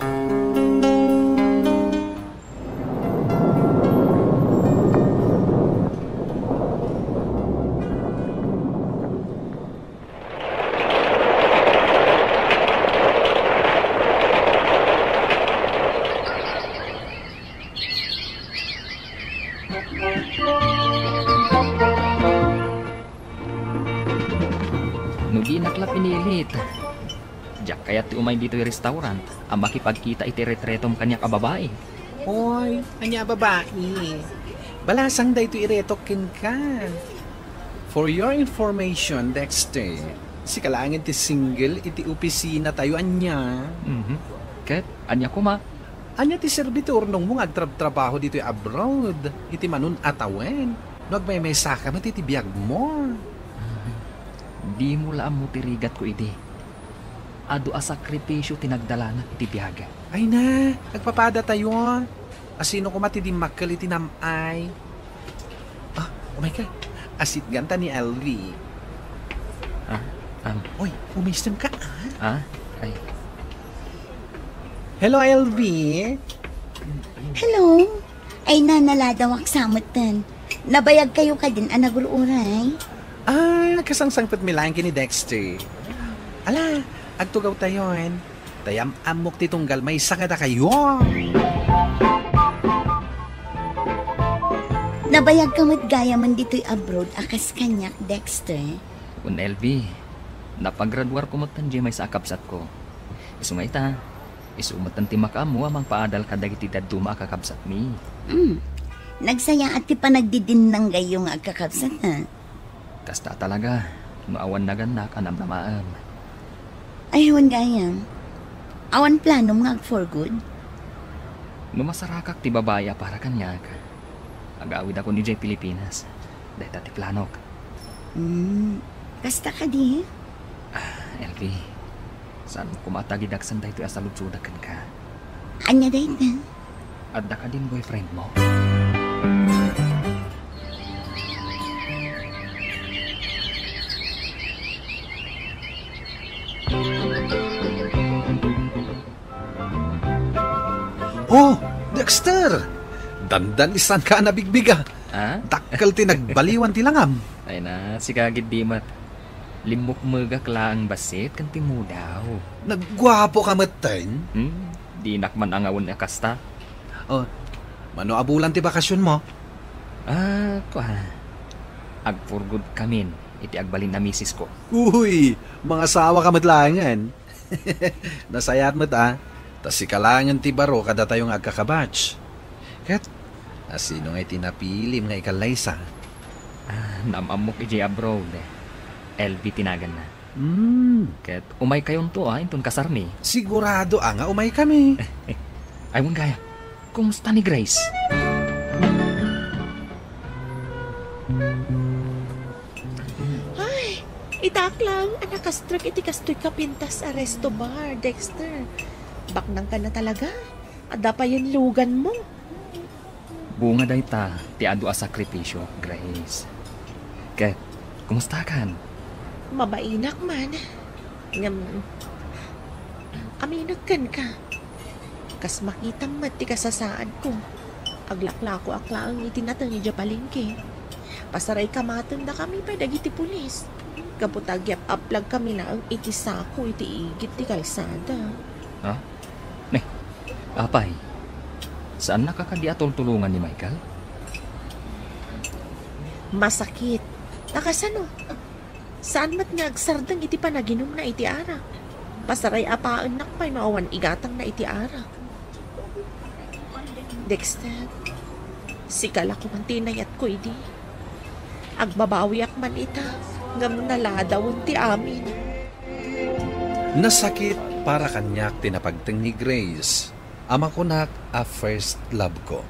No dinak la pinilit, diak kayat ti umay ditoy restaurant a makipagkita iti retretom kaniak a babai. Oy, ania a babai? Balasang daytoy iretok kenka. For your information, Dexter, sika laengen ti single iti opisinatayo, ania? Mhm. Ket ania koma? Ania ti serbi ti urnongmo nga agtrabtrabaho ditoy abroad iti manun-atawen no agmaymaysaka met iti biagmo? Dimo la ammo ti rigatko idi. Adu a sakripisio ti nagdalanak iti biag. Ay na, agpapadatayo. Asino koma ti dimmakkel iti nam-ay? Ah, Oh my God, asitgan ta ni L V. Ah, um, Oy, umistem ka, ah. Ah? Ay. Hello, L V. Hello. Ay, nanaladaw ak sa metten. Nabayag kayo kadin a nagur-uray? Ah, nagkasangsangpet mi laeng ken ni Dexter. Ala, agtugaw tayon. Ta yam-ammok ti tunggal maysa kadakayo. Nabayag ka met gayamen ditoy abroad a kas kaniak, Dexter? Wen, L V, napagraduarko metten diay maysa a kabsatko. Isu nga ita, isu metten ti makaammo a mangpaadal kadagiti dadduma a kakabsatmi. Hmm. Nagsayaat ti panagdidinnanggayyo nga agkakabsat, ha? Kasta talaga, no awan nagannak a namnamaem. Ay, wen gayam. Awan planom nga ag-for good? No masarakak ti babai a para kaniak, agawidakon idiay Pilipinas. Dayta ti planok. Hmm, kasta kadi? Ah, L V, saan mo koma a tagidaksen daytoy a saludsodak kenka? Ania dayta? Adda kadin boyfriend mo? Oh, Dexter! Dandan isanka a nabigbiga. Ah? Dakkel ti nagbaliwan ti langam. Ay na, sika gid di met. Limmukmegak laeng bassit ken timmudaw. Nagguapo ka metten? Hmm, dinak man angawen a kasta. Oh, mano a bulan ti bakasion mo? Ah, kua. Ag-for good kamin iti agbalin a misis ko. Uy, mangasawa ka met laengen. Nasayaat met a, ta sika laengen ti baro kadatayo nga agkakabatch. Ket, asino ngay ti napilim nga ikallaysa? Ah, naam-ammok idiay abroad. L V ti naganna. Hmm. Ket umaykayonto a inton kasarmi. Sigurado a nga umaykami. Ay, wen gayam. Kumusta ni Grace? Ay, itak lang a nakastrek iti kastoy kapintas a resto bar, Dexter. Baknang ka na talaga. Adda payen lugan mo. Bunga dayta ti adu a sakripisio, Grace. Ket, kumustakan? Mabainak man. Ngem, aminek kenka. Kas makitam met ti kasasaadko, aglaklakoak laeng iti nateng idiay palengke. Pasaray kamatendakami pay dagiti pulis. Gapu ta agyap-aplagkami laeng iti sako iti igid ti kalsada. Ha? Ne, apay, saannaka kadi a tultulongan ni Michael? Masakit. Nakasano? Saan met nga agsardeng iti panaginumna iti arak. Pasaray-apaennak pay no awan igatangna iti arak. Dexter, sika la koman ti inayatko idi. Agbabawiak man ita, ngem naladawen ti amin. Nasakit para kaniak ti napagteng ni Grace a makunak a first love ko.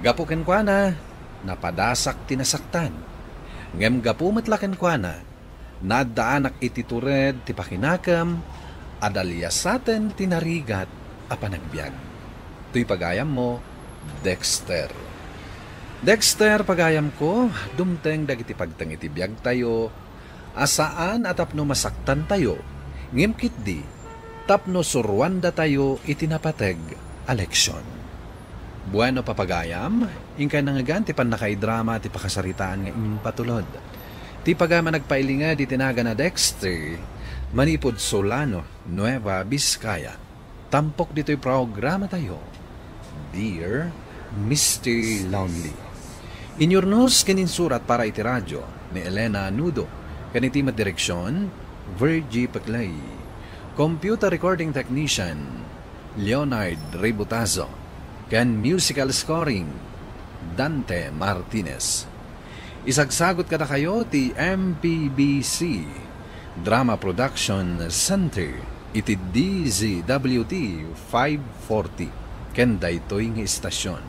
Gapu kenkuana, napadasak ti nasaktan. Ngem gapu met la kenkuana, naaddaanak iti tured ti pakinakem a daliasaten ti narigat a panagbiag. Toy pagayammo, Dexter. Dexter, pagayamko, dumteng dagiti pagteng iti biagtayo a saan a tapno masaktantayo, ngem ketdi tapno suruandatayo iti napateg a leksion. Bueno, papagayam, inkay nangngegan ti pannakaidrama ti pakasaritaan nga impatulod. Ti pagayam a nagpailinged iti nagan a Dexter, manipud Solano, Nueva Vizcaya. Tampok ditoy programatayo, Dear Mister Lonely. Inyurnos ken insurat para iti radio ni Elena Nudo, ken iti met direksion, Virgie Peclay. Computer recording technician, Leonard Ributazo, ken musical scoring, Dante Martinez. Isagsagot kadakayo ti M P B C Drama Production Center iti D Z W T five forty ken daytoy nga istasyon.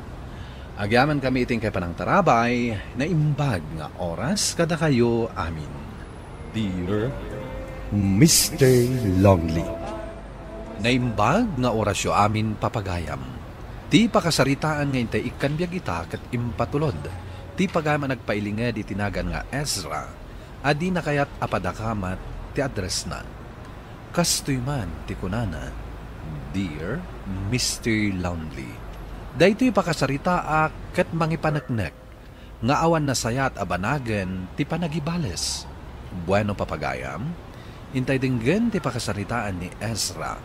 Agyamankami iti inkay panangtarabay, naimbag nga oras kadakayo amin. Dear Mister Lonely. Naimbag nga orasyo amin, papagayam. Ti pakasaritaan nga intay ikkan biag ita ket impatulod Ti pagayam a nagpailinged iti nagan nga Ezra a di nakayat a padakamat ti addressna. Kastoy man ti kunana, "Dear Mister Lonely." Daytoy pakasaritaak ket mangipaneknek nga awan nasayaat a banagen ti panagibales. Bueno, papagayam, intay denggen ti pakasaritaan ni Ezra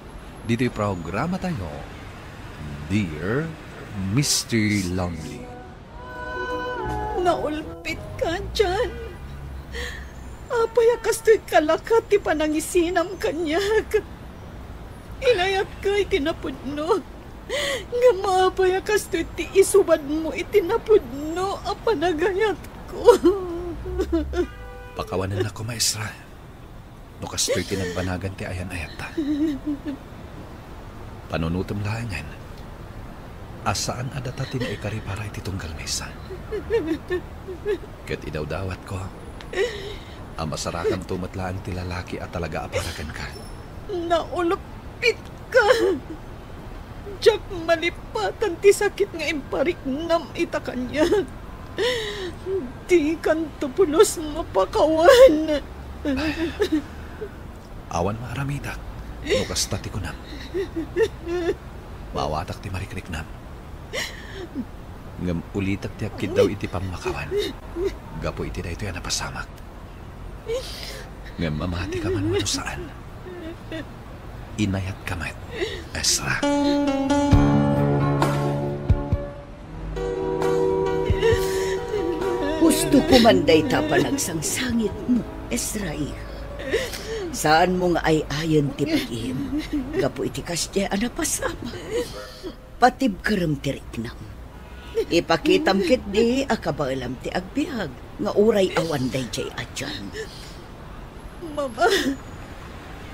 ditoy programatayo, Dear Mister Lonely. Naulpitka, John. Apay a kastoy kalakat ti panangisinam kaniak? Inayatka iti napudno. Ngem apay a kastoy ti isubadmo iti napudno a panagayatko? Pakawanennak koma, Ezra. No kastoy ti nagbanagan ti ayan-ayatta, panunotem laengen a saan a data ti naikari para iti tunggal maysa. Ket idawdawatko a masarakanto met laeng ti lalaki a talaga a para kenka. Naulpitka! Diak malipatan ti sakit nga impariknam ita kaniak. Dikanto pulos mapakawan. Awan maaramidak no kasta ti kunam. Maawatak ti marikriknam. Ngem ulitek ti agkiddaw iti pammakawan gapu iti daytoy a napasamak. Ngem mamatika man wenno saan, inayatka met, Ezra. Husto koman dayta a panagsangsangitmo, Ezra, iha. Saanmo nga ay-ayen ti pag-im gapu iti kasdiay a napasamak. Patibkerem ti riknam. Ipakitam ketdi a kabaelam ti agbiag nga uray awan daydiay a John. Mama,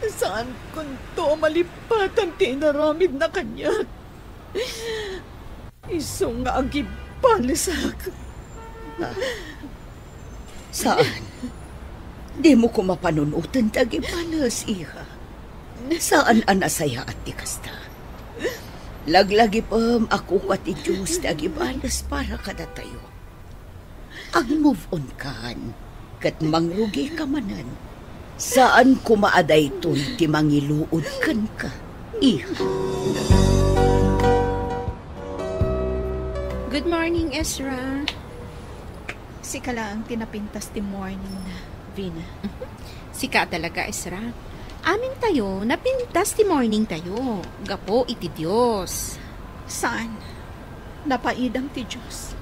saankonto a malipatan ti inaramidna kaniak. Isu nga agibalesak. Ah, saan? Dimo koma panunoten ti agibales, iha. Saan a nasayaat ti kasta. Laglagipem a kukua ti Dios ti agibales para kadatayo. Ag-move on kan, ket mangrugika manen. Saan koma a daytoy ti mangiluod kenka, iha. Good morning, Ezra. Sika laeng ti napintas ti morning na, Vina. Sika talaga, Ezra. Amintayo, napintas ti morning tayo. Gapu iti Dios. Saan? Napaidam ti Dios.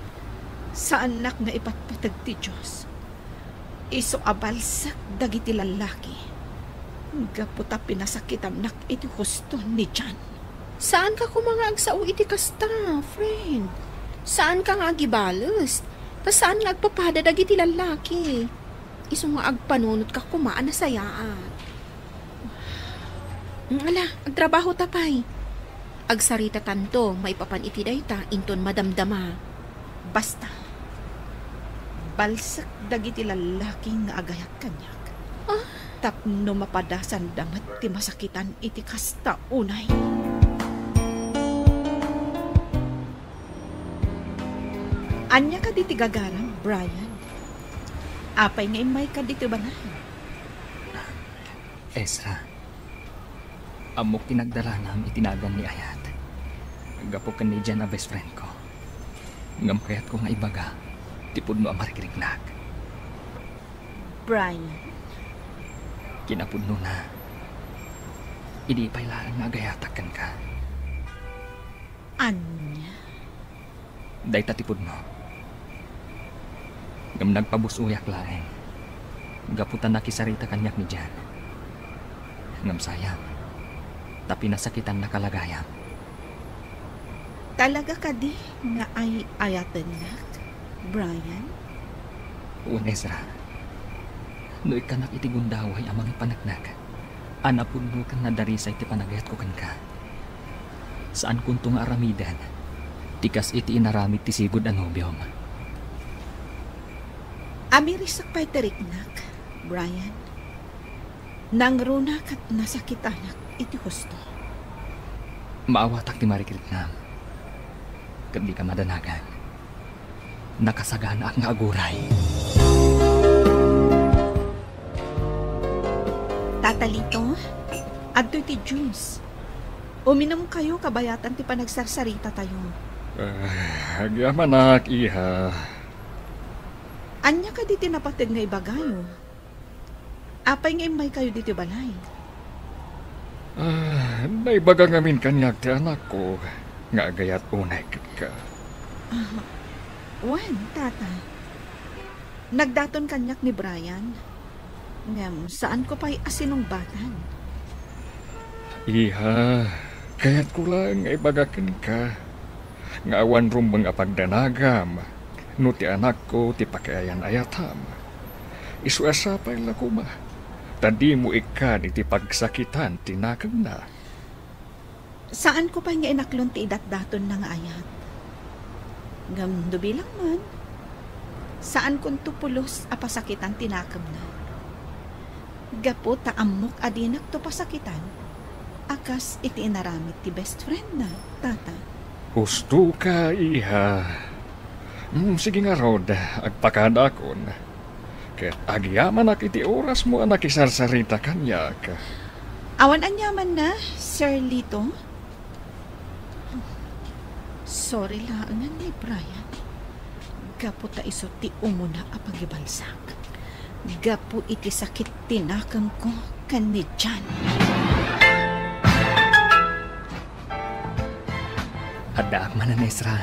Saannak nga ipatpateg ti Dios. Isu a balsek dagiti lallaki. Gapu ta pinasakitannak iti husto ni John. Saanka koma nga agsao iti kasta, friend. Saanka nga agibales. Ta saan nga agpapada dagiti lallaki. Isu nga agpanunotka koma a nasayaat. Mm, ala, agtrabaho ta pay. Agsaritatanto maipapan iti dayta inton madamdama. Basta, balsek dagiti lallaki nga agayat kaniak. Ah? Tapno mapadasanda met ti masakitan iti kasta unay. Ania kadi ti gagaram, Brian? Apay nga immayka ditoy banayan? Ezra, ammok ti nagdalanam iti nagan ni Ayat. Gapu ken ni Jan a best friend ko. Ngem kayatko nga ibaga ti pudno a marikriknak. Brian. Kinapudnona, idi pay laeng nga agayatak kenka. Ania? Dayta ti pudno. Ngem nagpabus-oyak laeng. Gapu ta nakisarita kaniak ni Jan. Ngem sayang, ta pinasakitannaka la gayam. Talaga kadi nga ay-ayatennak, Brian? Wen, Ezra. No ikkanak iti gundaway a mangipaneknek, a napudno ken nadarisay ti panagayatko kenka. Saankonto nga aramiden ti kas iti inaramid ti sigud a nobiom. Amirisak pay ti riknak, Brian. Nangruna ket nasakitanak iti husto. Maawatak ti marikriknam, ket dika madanagan. Nakasaganaak nga aguray. Tata Lito, adtoy ti juice. Uminumkayo kabayatan ti panagsarsarita tayo. Ah, agyamanak, iha. Ania kadi ti napateg nga ibagayo? Apay nga immaykayo ditoy balay? Ah, naibaga ngamin kaniak ti anakko nga agayat unay kenka. Ah, wen, Tata. Nagdaton kaniak ni Brian. Ngem saanko pay a sinungbatan. Iha, kayatko laeng nga ibaga kenka nga awan rumbeng a pagdanagam no ti anakko ti pakiayan-ayatam. Isu a sapay la koma ta dimo ikkan iti pagsakitan ti nakemna. Saanko pay nga inaklon ti idatdatonna nga ayat. Ngem no bilang man, saankonto pulos a pasakitan ti nakemna. Gapu ta ammok a dinakto pasakitan a kas iti inaramid ti best friendna, Tata. Husto ka, iha. Mm, sige ngarud, agpakadakon. Ket agyamanak iti orasmo a nakisarsarita kaniak. Awan aniamanna, Sir Lito. Sorry laengen ni Brian. Gapu ta isu ti umuna a pagibalsak. Gapu iti sakit ti nakemko ken ni John. Addaak manen, Ezra.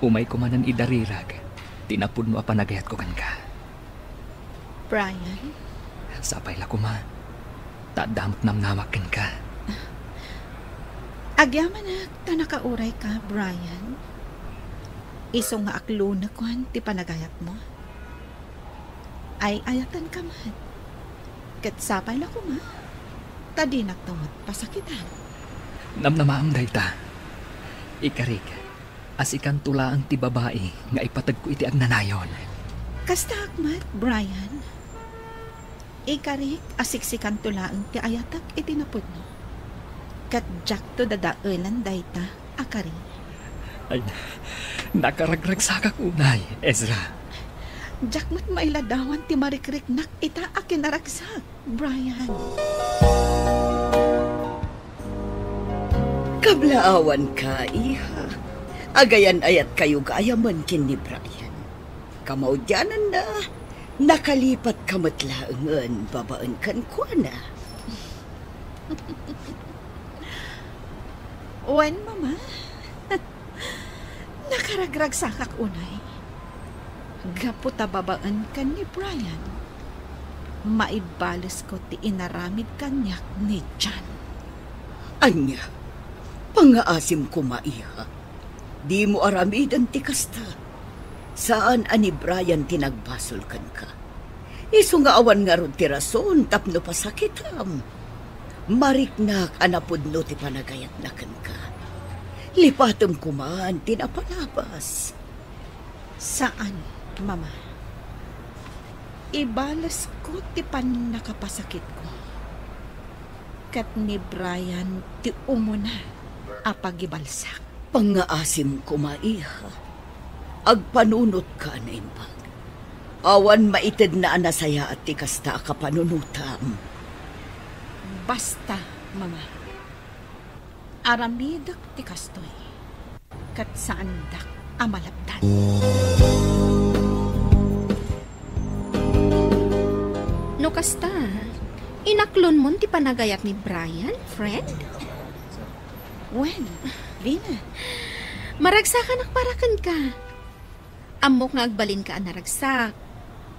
Umayko manen idarirag ti napudno a panagayatko kenka. Brian? Sapay la koma, ta adda met namnamawak kenka. Agyamanak ta nakaurayka, Brian. Isu nga aklonekon ti panagayatmo. Ay-ayatenka met. Ket sapay la koma, ta dinakto met pasakitan. Namnamaam dayta. Ikarik, a sikanto laeng ti babai nga ipategko iti agnanayon. Kastaak met, Brian. Ikarik a siksikanto laeng ti ayatek iti napudno. Ket diakto dadaelen dayta a kari. Ay, nakaragragsakak unay, Ezra. Diak met mailadawan ti marikriknak ita a kinaragsak, Brian. Kablaawanka, iha. Agayan-ayatkayo gayamen ken ni Brian. Kamaudiananna, nakalipatka met laengen babaen kenkuana. Wen, Mama. Nakaragragsakak unay. Gapu ta babaen ken ni Brian, maibalesko ti inaramid kaniak ni John. Ania? Pangngaasim koma, iha. Dimo aramiden ti kasta. Saan a ni Brian ti nagbasol kenka. Isu nga awan ngarud ti rason tapno pasakitam. Mariknak a napudno ti panagayatna kenka. Lipatem koman ti napalabas. Saan, Mama. Ibalesko ti pannakapasakitko. Ket ni Brian ti umuna a pagibalsak. Pangngaasim koma, iha. Agpanunotka a naimbag. Awan maitedna a nasayaat ti kasta a kapanunotam. Basta, Mama. Aramidek ti kastoy. Ket saandak a malabdan. No kasta, inaklonmon ti panagayat ni Brian, friend? Wen, Vina. Maragsakanak para kenka. Ammok nga agbalinka a naragsak.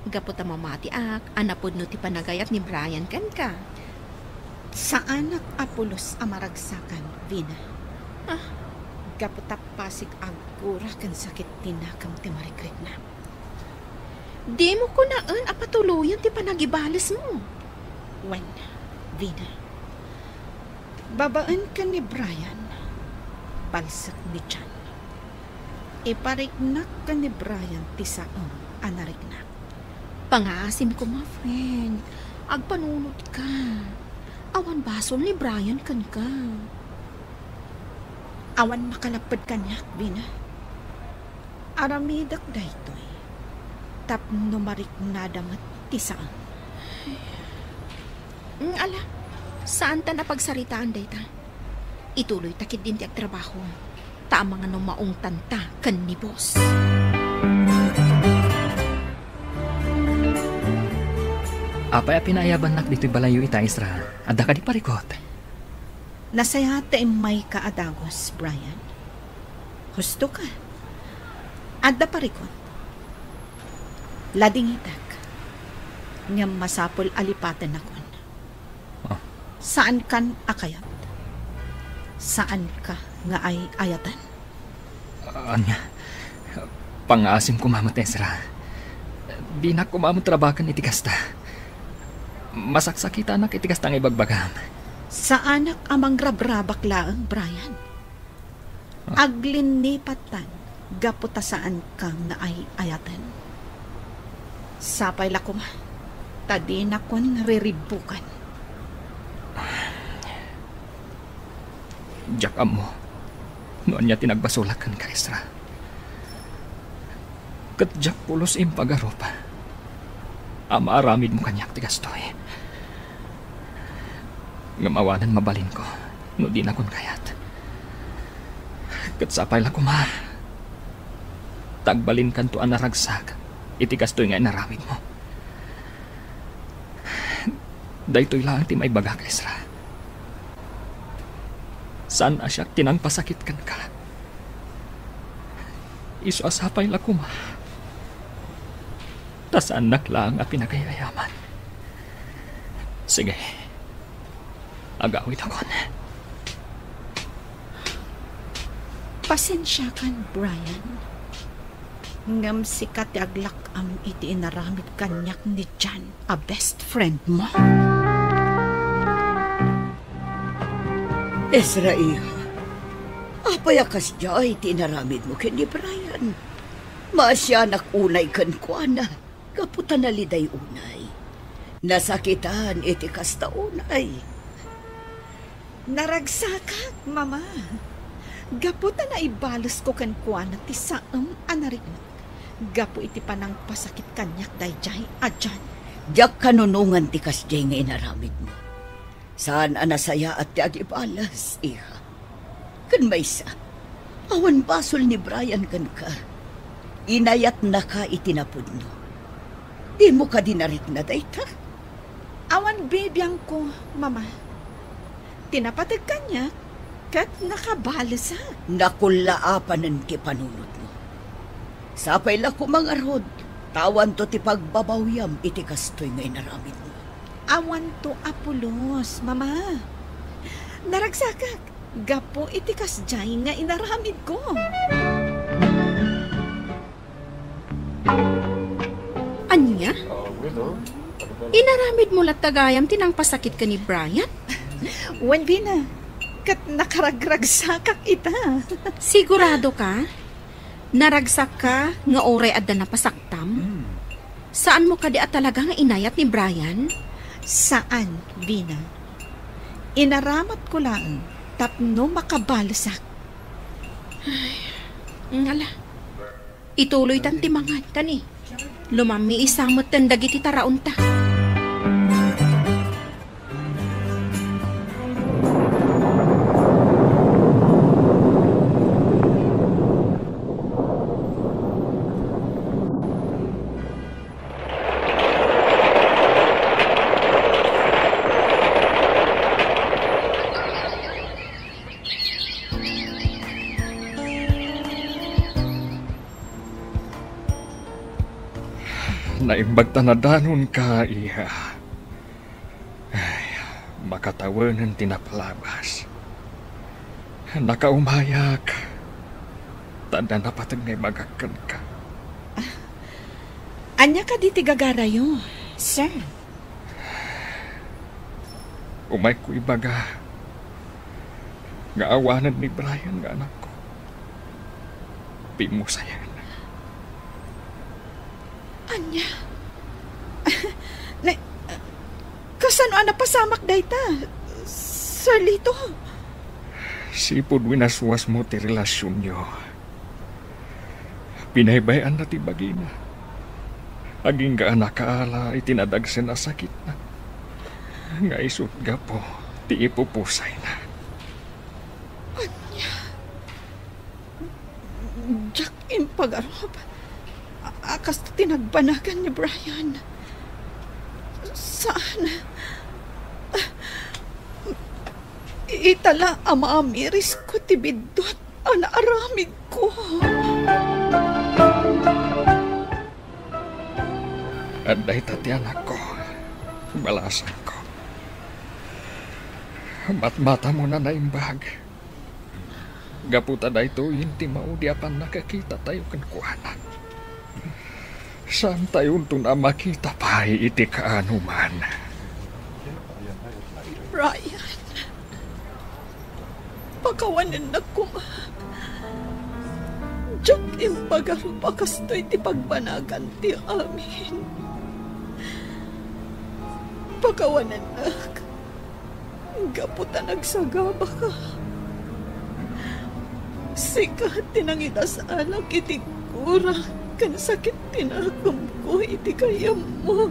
Gapu ta mamatiak a napudno ti panagayat ni Brian kenka. Saanak a pulos a maragsakan, Vina. Ah. Gapu ta pasig aggura ken sakit ti nakem ti marikriknak. Dimo kunaen a patuloyen ti panagibalesmo. Wen, Vina. Babaen ken ni Brian, balsek ni John. Ipariknak ken ni Brian ti saem a nariknak. Pangngaasim koma, friend. Agpanunotka. Awan basol ni Brian kenka. Awan makalapped kaniak, Vina. Aramidek daytoy tapno mariknada met ti saan. Mm, ala, saanta a pagsaritaan dayta. Ituloyta ketdin ti agtrabaho, ta amangan no maungtanta ken ni boss. Apay a pinaayabannak ditoy balayyo ita, Ezra? Adda kadi parikut? Nasayaat ta immayka a dagus, Brian. Husto ka. Adda parikut. Ladingitek. Ngem masapul a lipatennakon. Ah. Saankan a kayat. Saanka nga ay-ayaten. Ania, pangngaasim koma met, Ezra. Dinak koma met rabaken iti kasta. Masaksakitanak iti kasta nga ibagbagam. Saanak a mangrabrabak laeng, Brian. Ah. Aglinnipattan gapu ta saanka nga ay-ayaten. Sapay la koma, ta dinakon riribbukan. Diak ammo no ania ti nagbasolak kenka, Ezra. Ket diak pulos impagarup a maaramidmo kaniak ti kastoy. Ngem awanen mabalinko no dinakon kayat. Ket sapay la koma ta agbalinkanto a naragsak iti kastoy nga inaramidmo. Daytoy laeng ti maibagak, Ezra. Saan a siak ti nangpasakit kenka. Isu a sapay la koma ta saannak laeng a pinagay-ayaman. Sige. Agawidakon. Pasensiakan, Brian. Ngem sika ti aglak-am iti inaramid kaniak ni John a best friend mo. Ezra, iha, apay a kasdiay ti inaramidmo ken ni Brian? Maasianak unay kenkuana gapu ta naliday unay. Nasakitan iti kasta unay. Naragsakak, Mama. Gapu ta naibalesko kenkuana ti saem a nariknak gapu iti panangpasakit kaniak daydiay a John. Diak kanunongan ti kasdiay nga inaramidmo. Saan a nasayaat ti agibales, iha. Ken maysa, awan basol ni Brian kenka. Inayatnaka iti napudno. Dimo kadi narikna dayta? Awan bibiangko, Mama. Ti napateg kaniak, ket nakabalesak. Nakullaapanen ti panunotmo. Sapay la koma ngarud, ta awanto ti pagbabawiam iti kastoy nga inaramidmo. Awanto a pulos, Mama. Naragsakak gapu iti kasdiay nga inaramidko. Ania? Inaramidmo latta gayam ti nangpasakit ken ni Brian? Wen, Vina, ket nakaragragsakak ita. Sigurado ka? Naragsak ka nga uray adda napasaktam? Hmm. Saanmo kadi a talaga nga inayat ni Brian? Saan, Vina. Inaramatko laeng tapno makabalesak. Ay, ngala. Ituloytan ti mangan, kani? Lumammiisa metten dagiti taraonta. Naimbag ta nadanonka, iha. Ay, makatawenen ti napalabas. Nakaumayak, ta adda napateg nga ibagak kenka. Ah, ania kadi ti gagarayo, sir? Umayko ibaga nga awanen ni Brian nga anakko. Pimmusayen. Ania? Na, kasano a napasamak dayta, Sir Lito? Sipud winaswasmo ti relasionyo, Binaybay-anna ti bagina. Agingga a nakaala iti nadagsen a sakitna. Nga isut' gapu ti ipupusayna. Ania? Diak impagarup a, a kasto ti nagbanagan ni Brian. Saan? Ita la a maamirisko ti biddut a naaramidko. Adda ita ti anakko, balasangko. Matmatamon a naimbag. Gapu ta daytoyen ti maudi a pannakakitatayo kenkuana. Saantayonton a makita pay iti kaanoman. Brian, pakawanennak koma. Diak impagarup a kastoy ti pagbanagan ti amin. Pakawanennak. Gapu ta nagsagabaka. Sika ti nangidasalak iti gurang ken sakit ti nakemko iti gayyemmo.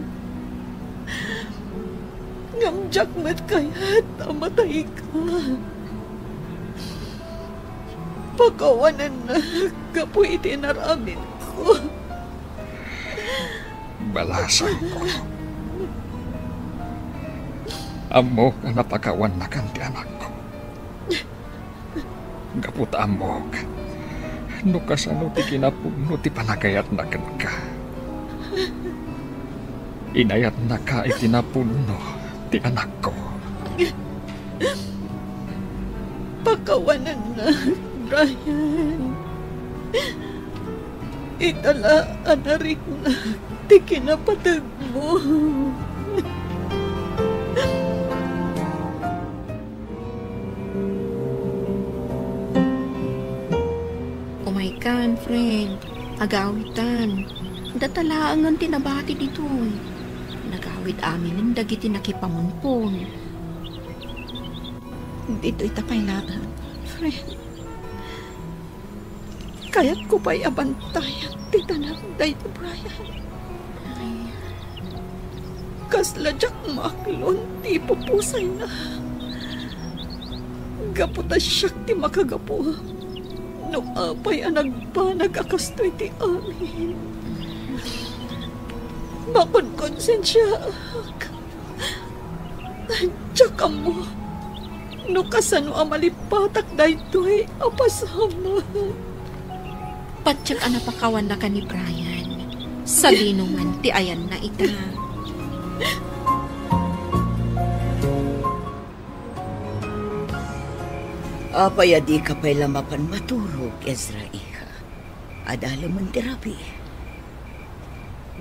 Ngem diak met kayat a matayka. Pakawanennak gapu iti inaramidko. Balasangko. Ammok a napakawannakan ti anakko. Gapu ta ammok no kasano ti kinapudno ti panagayatna kenka. Inayatnaka iti napudno ti anakko. Pakawanennak, Brian. Ita la a nariknak ti kinapateg mo. Umaykan, friend. Agawitan. Data laengen ti nabati ditoy. Nagawid aminen dagiti nakipamunpon. Ditoy ta pay laeng, friend. Kayatko pay a bantayan ti tanem daydi Brian. Kasla diak maaklon ti ipupusayna. Gapu ta siak ti makagapu no apay a nagbanag a kastoy ti amin. Makonkonsensiaak. Diak ammo no kasano a malipatak daytoy a pasamak. Patiek a napakawannakan ni Brian. Sadino man ti ayanna ita. Apay a dika pay la mapan maturog, Ezra, iha? Adalemen ti rabii.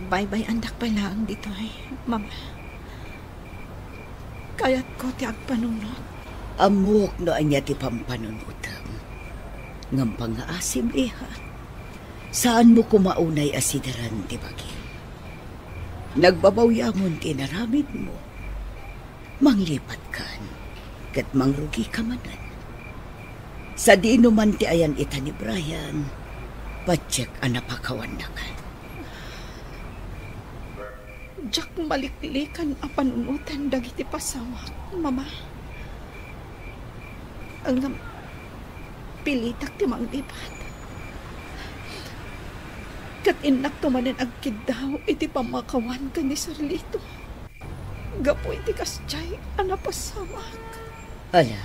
Baybay-andak pay laeng ditoy, Mama. Kayatko ti agpanunot. Ammok no ania ti pampanunotem. Ngem pangngaasim, iha. Saanmo koma unay a sideren ti bagim. Nagbabaw-amon ti inaramidmo. Manglipatkan, ket mangrugika manen. Sadino man ti ayan ita ni Brian, patiek a napakawannakan. Diak maliklikan a panunoten dagiti pasamak, Mama. Ngem pilitak ti manglipat. Ket innakto manen agkiddaw iti pammakawan ken ni Sir Lito. Gapu iti kasdiay a napasamak. Ala,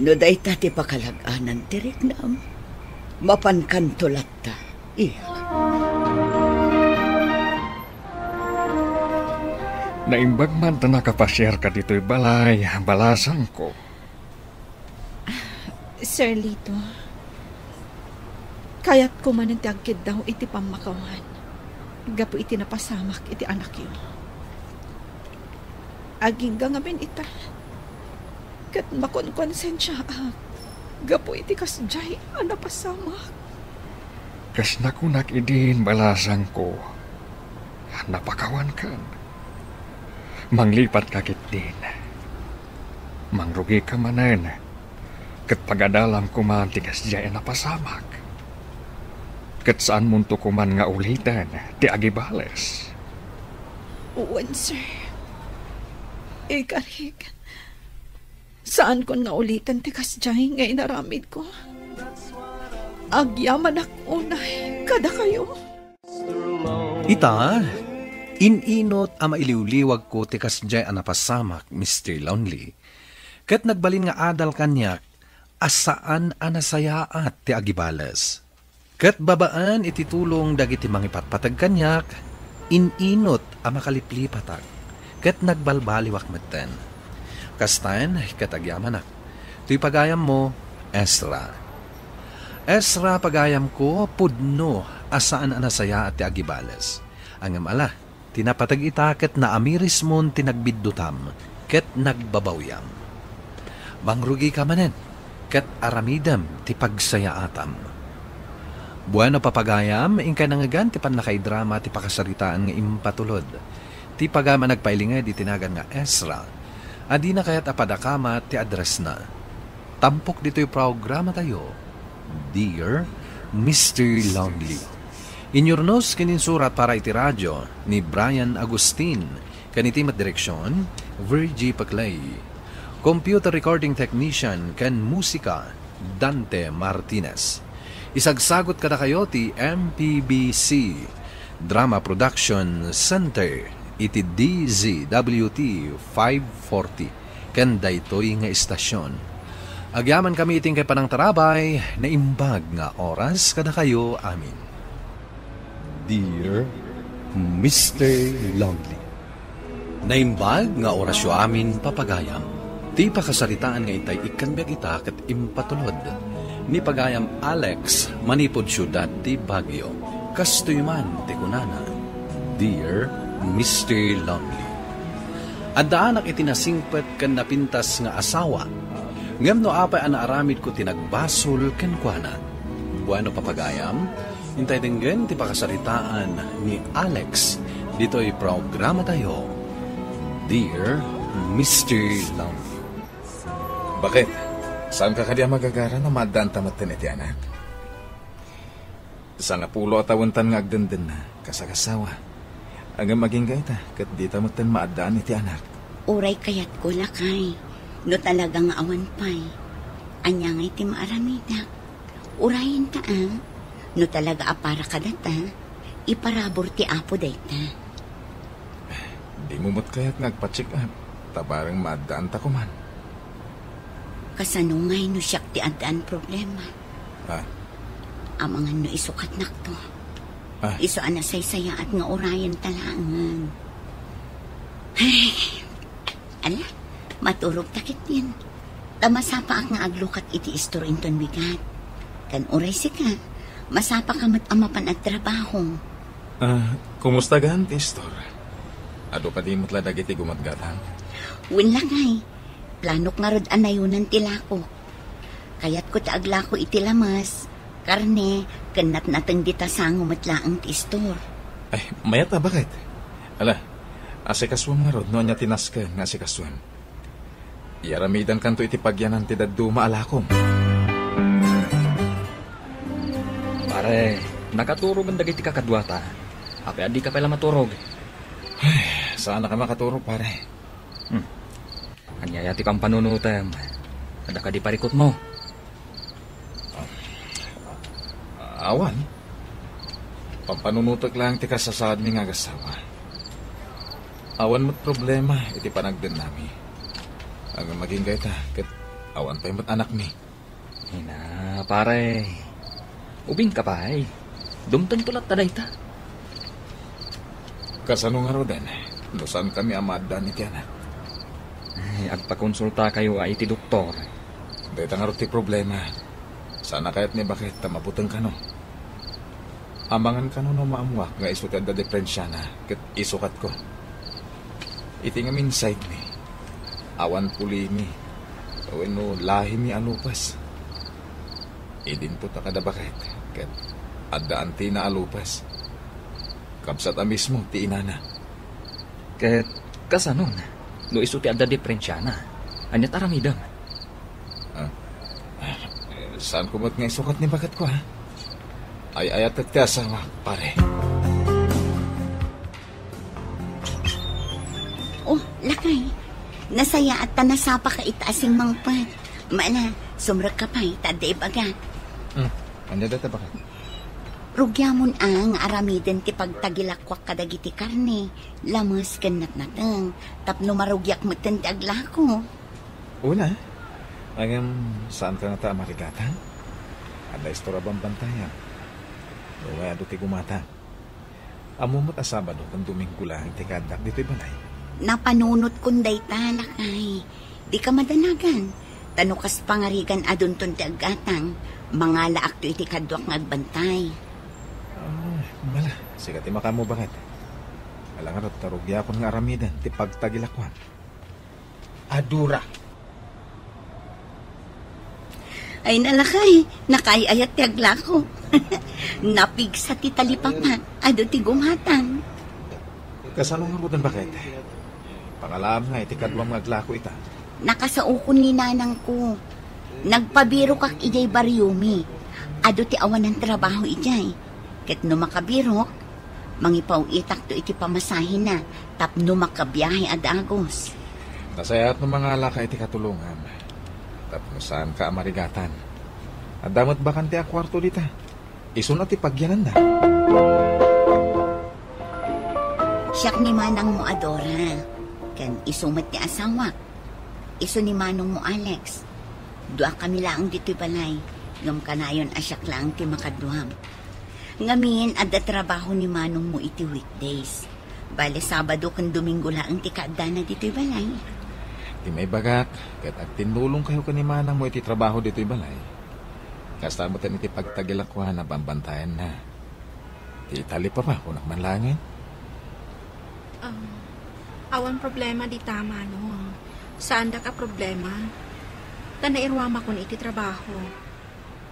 no dayta ti pakalag-anan ti riknam, mapankanto latta, iha. Naimbag man ta nakapasiarka ditoy balay, balasangko. Sir Lito, kayatko manen ti agkiddaw iti pammakawan gapu iti napasamak iti anakyo. Agingga ngamin ita, ket makonkonsensiaak gapu iti kasdiay a napasamak. Kas nakunak idin, balasangko, napakawankan. Manglipatka ketdin. Mangrugika manen, ket pagadalam koma ti kasdiay a napasamak. Ket saanmonto koman nga uliten ti agibales. Wen, sir. Ikarik, saankon nga uliten ti kasdiay nga inaramidko. Agyamanak unay kadakayo. Ita, in-inut a mailiwliwagko ti kasdiay a napasamak, Mister Lonely, ket nagbalin nga adal kaniak a saan a nasayaat ti agibales. Ket babaen iti tulong dagiti mangipatpateg kaniak, in-inut a makaliplipatak, ket nagbalbaliwak metten. Kastaen, ket agyamanak. Toy pagayammo, Ezra. Ezra, pagayamko, pudno a saan a nasayaat ti agibales. Ngem ala, ti napateg ita ket naamirismon ti nagbiddutam ket nagbabawyam. Mangrugika manen, ket aramidem ti pagsayaatam. Bueno, papagayam, inkay nangngegan ti pannakaidrama ti pakasaritaan nga impatulod. Ti pagayam a nagpailinged iti nagan nga Ezra, a dina kayat a padakamat ti addressna. Tampok ditoy programatayo, Dear Mister Lonely. Inyurnos ken insurat para iti radio ni Brian Agustin, ken iti met direksion, Virgie Paclay. Computer recording technician ken musika, Dante Martinez. Isagsagut kadakayo ti M P B C Drama Production Center iti D Z W T five forty ken daytoy nga istasyon. Agyamankami iti inkay panangtarabay, naimbag nga oras kadakayo amin. Dear Mister Lonely. Naimbag nga orasyo amin, papagayam. Ti pakasaritaan nga intay ikkan biag ita ket impatulod ni pagayam Alex manipud siudad ti Baguio. Kastoy man ti kunana, Dear Mister Lonely. Addaanak iti nasingpet ken napintas nga asawa, ngem no apay a naaramidko ti nagbasol kenkuana. Bueno, papagayam, intay denggen ti pakasaritaan ni Alex ditoy programatayo, Dear Mister Lonely. Bakit? Saanka kadi a magagara no maaddaanta metten iti anak? Sangapulo a tawentan nga agdendenna, kas agasawa. Ngem agingga ita, ket dita metten maaddaan iti anak. Uray kayatko, lakay, no talaga nga awan pay. Ania ngay ti maaramidak? Urayenta, a. No talaga a para kadata, iparabur ti Apo dayta. Dimo met kayat nga agpa-check up, ta bareng maaddaanta koman. Kasano ngay no siak ti addaan problema? Ah. Amangan no isukatnakto. Ah. Isu a nasaysayaat nga urayenta laengen. Ay, ala, maturogta ketdin. Ta masapaak nga aglukat iti istor inton bigat. Ken uray sika, masapaka met a mapan agtrabaho. Ah, kumusta gaan ti istor? Adu kadi met la dagiti gumatgatang? Wen, lakay. Planok ngarud a nayonan ti lakok. Kayatko ti aglako iti lames, karne, ken natnateng dita sango met laeng ti istor. Ay, mayat a, baket. Ala, asikasuem ngarud no ania ti nasken nga asikasuem. Iaramidankanto iti pagyanan ti dadduma a lakom. Pare, nakaturogen dagiti kakaduata. Apay a dika pay la maturog? Ay, saanak a makaturog, pare. Hmm. Ania aya ti pampanunotem? Adda kadi parikutmo? Awan. Pampanunotek laeng ti kasasaadmi nga agasawa. Awan met problema iti panagdennami. Ngem agingga ita, ket awan pay met anakmi. Ina, pare. Ubingka pay. Dumtengto latta dayta. Kasano ngaruden, no saankami a maaddaan iti anak? Ay, agpakonsultakayo a iti doktor. Dayta ngarud ti problema. Saanak kayat ni baket ta mabuteng kano. Amangan kano no maammoak nga isu ti adda diperensiana ket isukatko. Iti ngamin side mi, awan pulimi, wenno lahimi a lupes. Idinto ta kada baket, ket adda antina a lupes. Kabsat a mismo ti inana. Ket kasanon, no isu ti adda diperensiana, ania ti aramidem? Ah, saanko met nga isukat ni baketko, ha? Ay-ayatek ti asawak, pare. Oh, lakay. Nasayaat ta nasapaka ita a simmangpet. Mala, sumrekka pay, ta adda ibagak. Hmm, ania dayta, baket? Rugiamon a nga aramiden ti pagtagilakuak kadagiti karne, lames ken natnateng, tapno marugiak metten ti aglako. Una, ngem saanka ngata a marigatan? Adda istor a bambantayam. Uray adu ti gumatang. Ammo met a Sabado ken Domingo laeng ti kaaddak ditoy balay. Napanunotkon dayta, lakay. Dika madanagan. Ta no kas pangarigan adunton ti aggatang, mangalaakto iti kaduak nga agbantay. Ah, mala, sika ti makaammo, baket. Ala ngarud ta rugiakon nga aramiden ti pagtagilakuam. Adura. Ay, nalakay, nakaay-ayat ti aglako. Napigsa ti talipapa, adu ti gumatang. Kasano ngaruden, baket? Pangalaam nga iti kaduam nga aglako ita. Nakasaokon ni nanangko. Nagpabirokak idiay bariomi. Adu ti awanan trabaho idiay. Ket no makabirok, mangipaw-itakto iti pamasahena tapno makabiahe a dagus. Nasayaat no mangalaka iti katulongam. Tapno saanka a marigatan. Adda met bakante a kuarto dita. Isu na ti pagyananna. Siak ni manangmo a Dora, ken isu met ti asawak. Isu ni manongmo Alex. Duakami laeng ditoy balay, ngem kanayon a siak laeng ti makaduam. Ngamin, adda trabaho ni manongmo iti weekdays. Bale, Sabado ken Domingo laeng ti kaaddana ditoy balay. Ti maibagak, ket agtinnulongkayo ken ni manangmo iti trabaho ditoy balay. Kasta met iti pagtagilakuan a bambantayanna. Ti talipapa, kunak man laengen. Um, awan problema dita, Manong. Saandak a problema. Ta nairuamakon iti trabaho.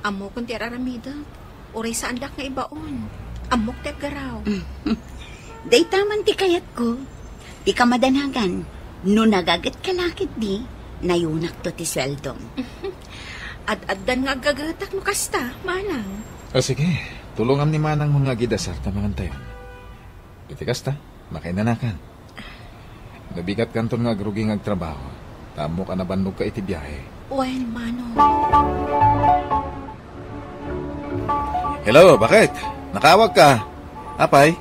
Ammokon ti ar-aramidek. Uray saandak nga ibaon. Ammok ti aggaraw. Dayta man ti kayatko. Ti kamadanagan, no nagagetka la ketdi, nayunakto ti sueldom. Ad-addan nga aggagetak no kasta, manang. Ah, sige, tulongam ni manangmon nga agidasar ta mangantayon. Iti kasta, makainanakan. Nabigatkanton nga agrugi nga agtrabaho, ta ammok a nabannogka iti biahe. Wen, manong. Hello, baket? Nakaawagka? Apay?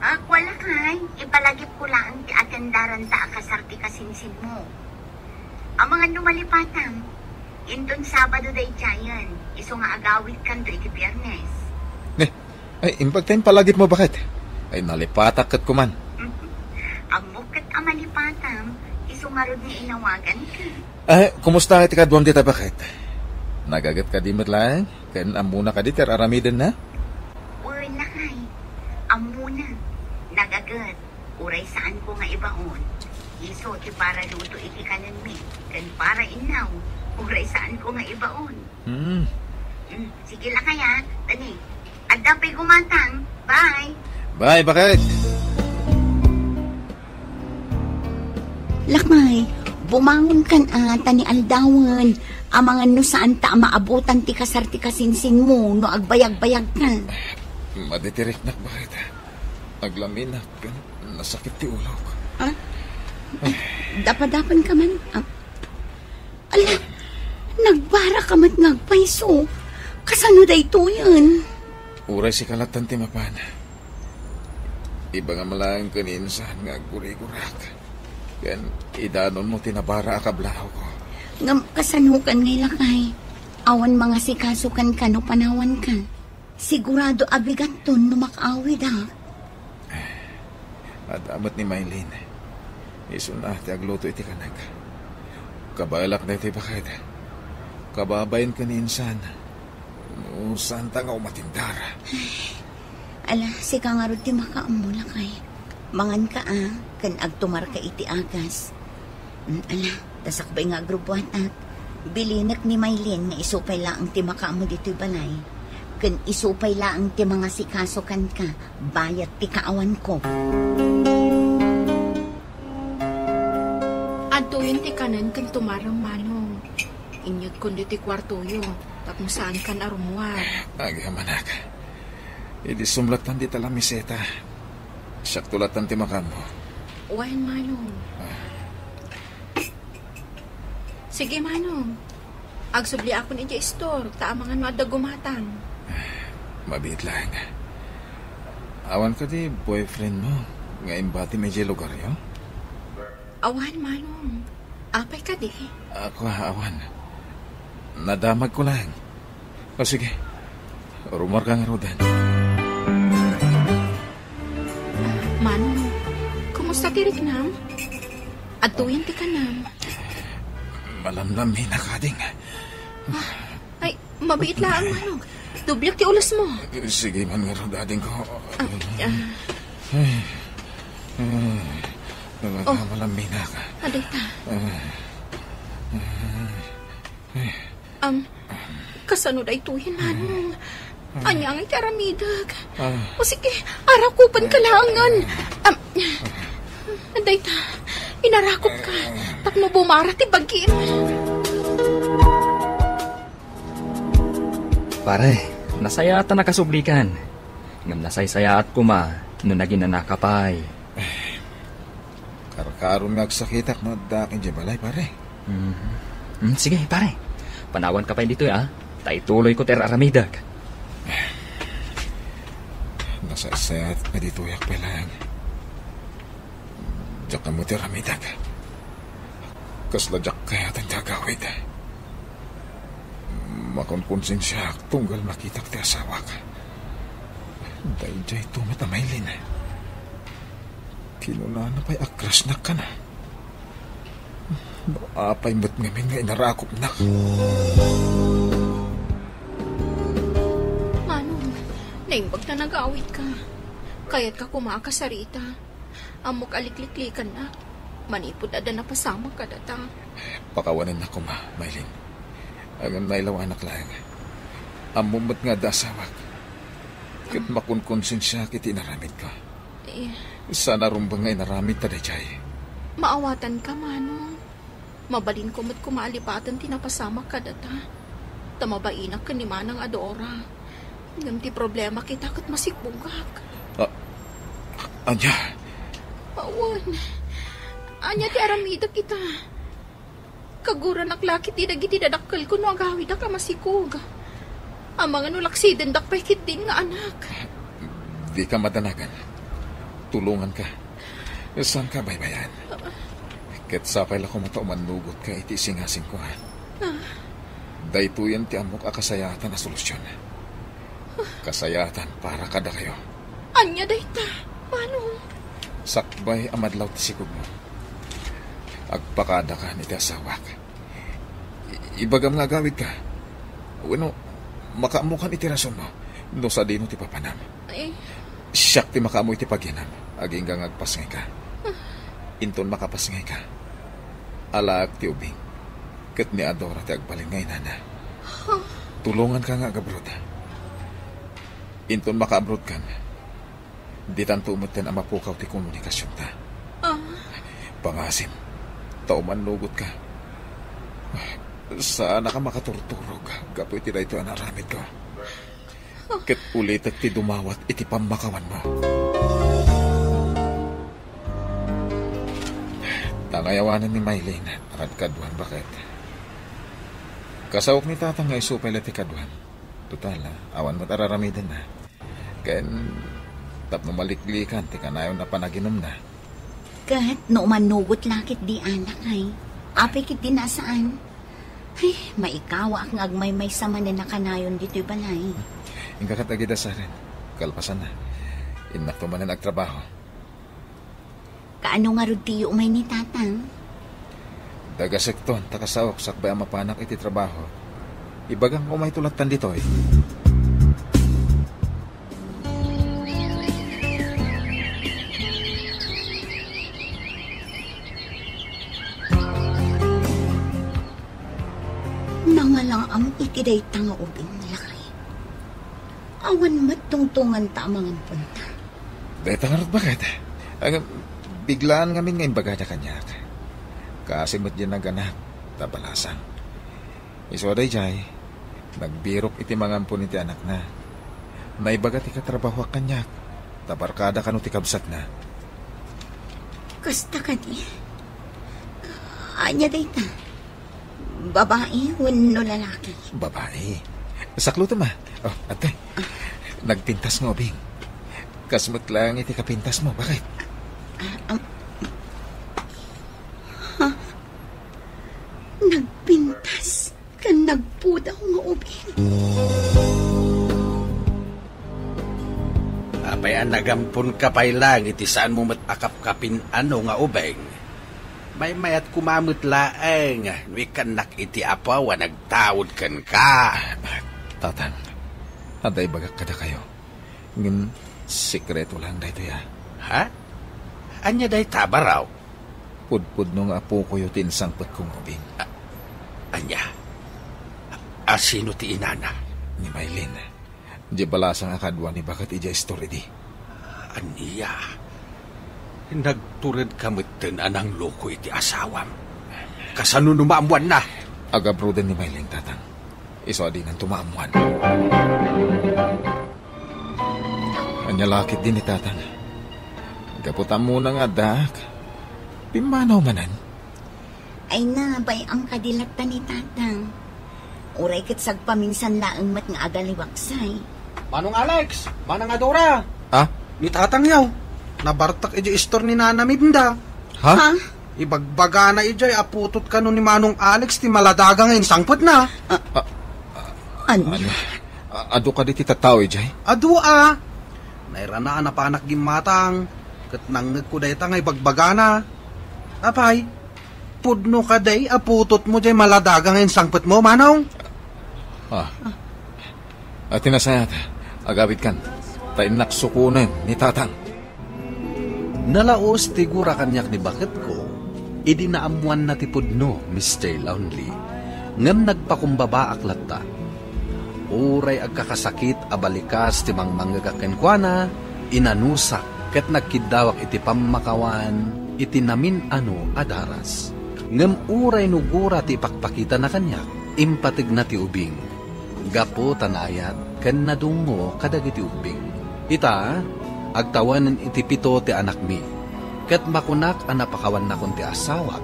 Ah, wala kay. Ipalagipko laeng ti atendaranta a kasar ti kasinsinmo. Amangan no malipatam, inton Sabado daydiayen, isu nga agawidkanto iti Biernes. Ne, ay, imbag ta impalagipmo, baket? Ay, nalipatak ket kuman. Ammok ket a malipatam, isu ngarud nga inawaganka. Ay, kumusta iti kaduam dita, baket? Nagaget kadi met laeng? Ken ammona kadi ti ar-aramidenna? Wen, lakay. Ammona. Nagaget. Uray saanko nga ibaon. Isu ti para luto iti kanenmi. Ken para innaw. Uray saanko nga ibaon. Hmm. Hmm. Sige, lakay, a. Tani. Adda pay gumatang. Bye. Bye, baket. Lakay, bumangonkan a, ta ni aldawen, amangan no saanta a maabutan ti kasar ti kasinsinmo no agbayagbayagka. Maditiriknak, baket. Aglaminak, ken nasakit ti ulok. Ah? Dapadapanka man. Ah. Ala, nagbaraka met nga agpayso. Kasano daytoyen? Uray sika lattan ti mapan. Ibagam laeng ken ni insan nga aggurigurak. Ken idanonmo ti nabara a kablaaw ko. Ngem kasanokan ngay, lakay? Awan mangasikaso kenka no panawanka. Sigurado a bigatton no makaawidak. Adda met ni Maylin. Isuna ti agluto iti kanek. Kabaelak daytoy, baket. Kababain ken ni insan. No, saanta nga umatindar. Ala, sika ngarud ti makaammo, lakay. Manganka a, ken agtumarka iti agas. Mm, ala, ta sakbay nga agrubbuatak. Bilinek ni Maylin nga isu pay laeng ti makaammo ditoy balay. Ken isu pay laeng ti mangasikaso kenka, bayat ti kaawanko. Adtoyen ti kanen ken tumarem, manong. Inyutkon ditoy kuartoyo, tapno saankan a rummuar. Agyamanak. Idi sumlatan dita lamiseta, siakto latan ti makaammo. Wen, Manong. Sige, Manong. Agsubliakon idiay istor, ta amangan no adda gumatang. Mabiit laeng. Awan kadi boyfriend mo nga imbatim idiay lugaryo? Awan, Manong. Apay kadi? Ako, awan. Nadamagko laeng. O sige, rummuarka ngaruden. Manong, kumusta ti riknam? Adtoyen ti kanam. Malamlaminak, ading. Ay, mabiit laeng, Manong. Dubliak ti ulosmo. Sige man ngarud, adingko. Ah, ah. Ay, ay, Oh. Malamminak. Adayta. Ay, ay. Am, kasano daytoyen, Manong? Ania ngay ti aramidek? Ah. O sige, arakupenka laengen. Am, dayta, inarakupka tapno bumara ti bagim. Pare, nasayaat a nakasublikan. Ngem nasaysayaat koma no naginanaka pay. Karkaron nga agsakitak no addaak idiay balay, pare. Mm. Mm, sige, pare. Panawanka pay ditoy, a. Ta ituloyko ti ar-aramidek. Nasaysayaat nga ditoyak pay laeng. Diak ammo ti aramidek. Kasla diak kayaten ti agawid. Makunkonsensiaak tunggal makitak ti asawak. Daydiay to met a Maylin. Kinunana pay a crushnak kana. No apay met ngamin nga inarakupnak. Manong, naimbag ta nagawidka. Kayatka koma a kasarita. Ammok a likliklikannak manipud adda napasamak kadata. Pakawanennak koma, Maylin. Ngem nailawanak laeng. Ammom met nga adda asawak. Ket makunkonsensiaak iti inaramidko. Eh. Saan a rumbeng nga inaramidta daydiay. Maawatanka, Manong. Mabalinko met koma a lipaten ti napasamak kadata. Ta mabainak ken ni Manang Adora. Ngem ti problema kita ket masikbugak. Ah, ania? Awan. Ania ti aramidek ita? Kaguranak la ketdi dagiti dadakkelko no agawidak a masikog. Amangan no laksidendak pay ketdin nga anak. Dika madanagan. Tulonganka. Saanka baybay-an. Ket sapay la koma ta umannugotka iti isingasingko, ha? Ah. Daytoyen ti ammok a kasayaatan a solusion. Kasayaatan para kadakayo. Ania dayta? Manong? Sakbay a madlaw ti sikogmo, agpakadakan iti asawak. I-, ibagam nga agawidka. Wenno, makaammokan iti rasonmo no sadino ti papanam. Eh. Siak ti makaammo iti pagianam, agingga nga agpasngayka. Inton makapasngayka, alaek ti ubing, ket ni Adora ti agbalin nga inana. Huh? Tulonganka nga agabrod. Inton makaabrodkan, ditanto metten a mapukaw ti komunikasionta. Ah. Pangasim, ta umannugotka. Saanak a makaturturog gapu iti daytoy a naaramidko. Ket ulitek ti dumawat iti pammakawanmo. Ta ngay awanen ni Maylin a kadkaduan, baket. Kasaok ni Tatang nga isu pay la ti kaduan. Total, awan met ar-aramidenna. Ken tapno maliklikan ti kanayon a panaginumna. Ket no umannugot la ketdi anak, ay, apay ketdi a saan? Ay, maikawaak nga agmaymaysa manen a kanayon ditoy balay. Inka ket agidasaren. Kalpasanna, innakto manen agtrabaho. Kaano ngarud ti umay ni Tatang? Dagasekton ta kasaok sakbay a mapanak iti trabaho. Ibagam nga umayto lattan ditoy. Nangalaam iti dayta nga ubing, lakay. Awan met tungtunganta a mangamponta. Dayta ngarud, baket. Ang biglaan ngamin nga imbagada kaniak. Kaasi met diay naganak, ta balasang. Isu a daydiay, nagbirok iti mangampon iti anakna. Naibaga ti katrabahoak kaniak, ta barkada kano ti kabsatna. Kasta kadi? Ania dayta? Babae wenno lalaki? Babae. Saklutem a. Oh, adtoy. Nagpintas nga ubing. Kas met laeng iti kapintasmo, bakit? Ah, um, ha? Nagpintas ken nagpudaw nga ubing. Apay a nagamponka pay laeng iti saanmo met a kapkapin-ano nga ubing? Maymayat koma met laeng no ikkannak iti apo a nagtaud kenka. Tatang, adda ibagak kadakayo. Ngem sekreto laeng daytoy a. Ha? Ania dayta, baro? Pudpudno nga apokoyo ti insangpetko nga ubing. A-, ania? A-, asino ti inana? Ni Maylin. Di balasang a kadua ni baket idiay store idi. Ania? Nagturedka metten a nangloko iti asawam. Kasano no maammoanna? Agabruden ni Maylin, tatang. Isu a dinanto maammoan. Ania la ketdi ni tatang? Gapu ta ammona nga addaak, pimmanaw manen. Ay na, bay-am kadi latta ni tatang. Uray ket sagpaminsan laeng met nga agaliwaksay. Manong Alex, Manang Adora. Ah? Ni tatang yaw, nabartak idiay istor ni Nana Minda. Ha? Ha? Ibagbagana idiay a putot kano ni Manong Alex ti maladaga nga insangpetna. Ah, ah, ania? Ania? A-, adu kadi ti tattao idiay? Adu a. Nairana a napanak gimmatang, ket nangngegko dayta nga ibagbagana. Apay, pudno kadi a putotmo diay maladaga nga insangpetmo, Manong? Ah. Ati nasayat, agawidkan, ta innak sukonen ni tatang. Nalaus ti gura kaniak ni baketko, idi naammoanna ti pudno, Mister Lonely, ngem nagpakumbabaak latta. Uray agkakasakit a balikas ti mangmangngegak kenkuana, inanusak ket nagkiddawak iti pammakawan iti namin-ano a daras. Ngem uray no gura ti ipakpakitana kaniak, impategna ti ubing. Gapu ta naayat ken nadungngo kadagiti ubbing. Ita, agtawen iti pito ti anakmi, ket makunak a napakawannakon ti asawak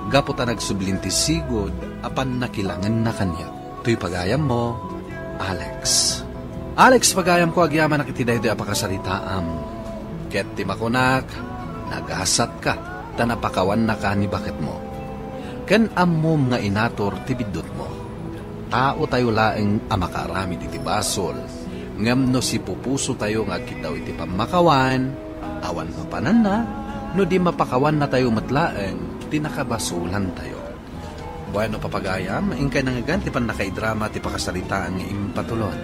gapu ta nagsublin ti sigud a pannakilangenna kaniak. Toy pagayammo, Alex. Alex, pagayamko, agyamanak iti daytoy a pakasaritaam. Ket ti makunak, nagasatka ta napakawannaka ni baketmo. Ken ammom nga inatur ti biddutmo. Taotayo laeng a makaaramid iti basol, ngem no sipupusotayo nga agkiddaw iti pammakawan, awan mapananna, no di mapakawannatayo met laeng ti nakabasolantayo. Bueno, papagayam, inkay nangngegan ti pannakaidrama ti pakasaritaan nga impatulod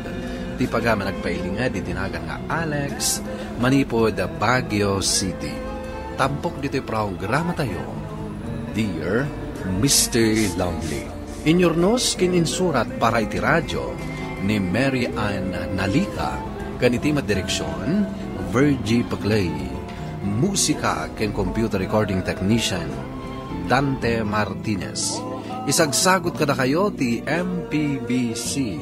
ti pagayam a nagpailinged iti nagan nga Alex manipud Baguio City. Tampok ditoy programatayo, Dear Mister Lonely. Inyurnos ken insurat para iti radio ni Mary Ann Nalica ken iti met direksion, Virgie Paclay. Musika ken computer recording technician, Dante Martinez. Isagsagut kadakayo ti M P B C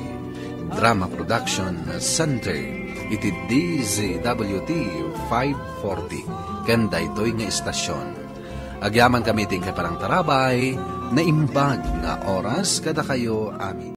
Drama Production Center iti D Z W T five forty ken daytoy nga istasyon. Agyamankami iti inkay panangtarabay, naimbag nga oras kadakayo amin.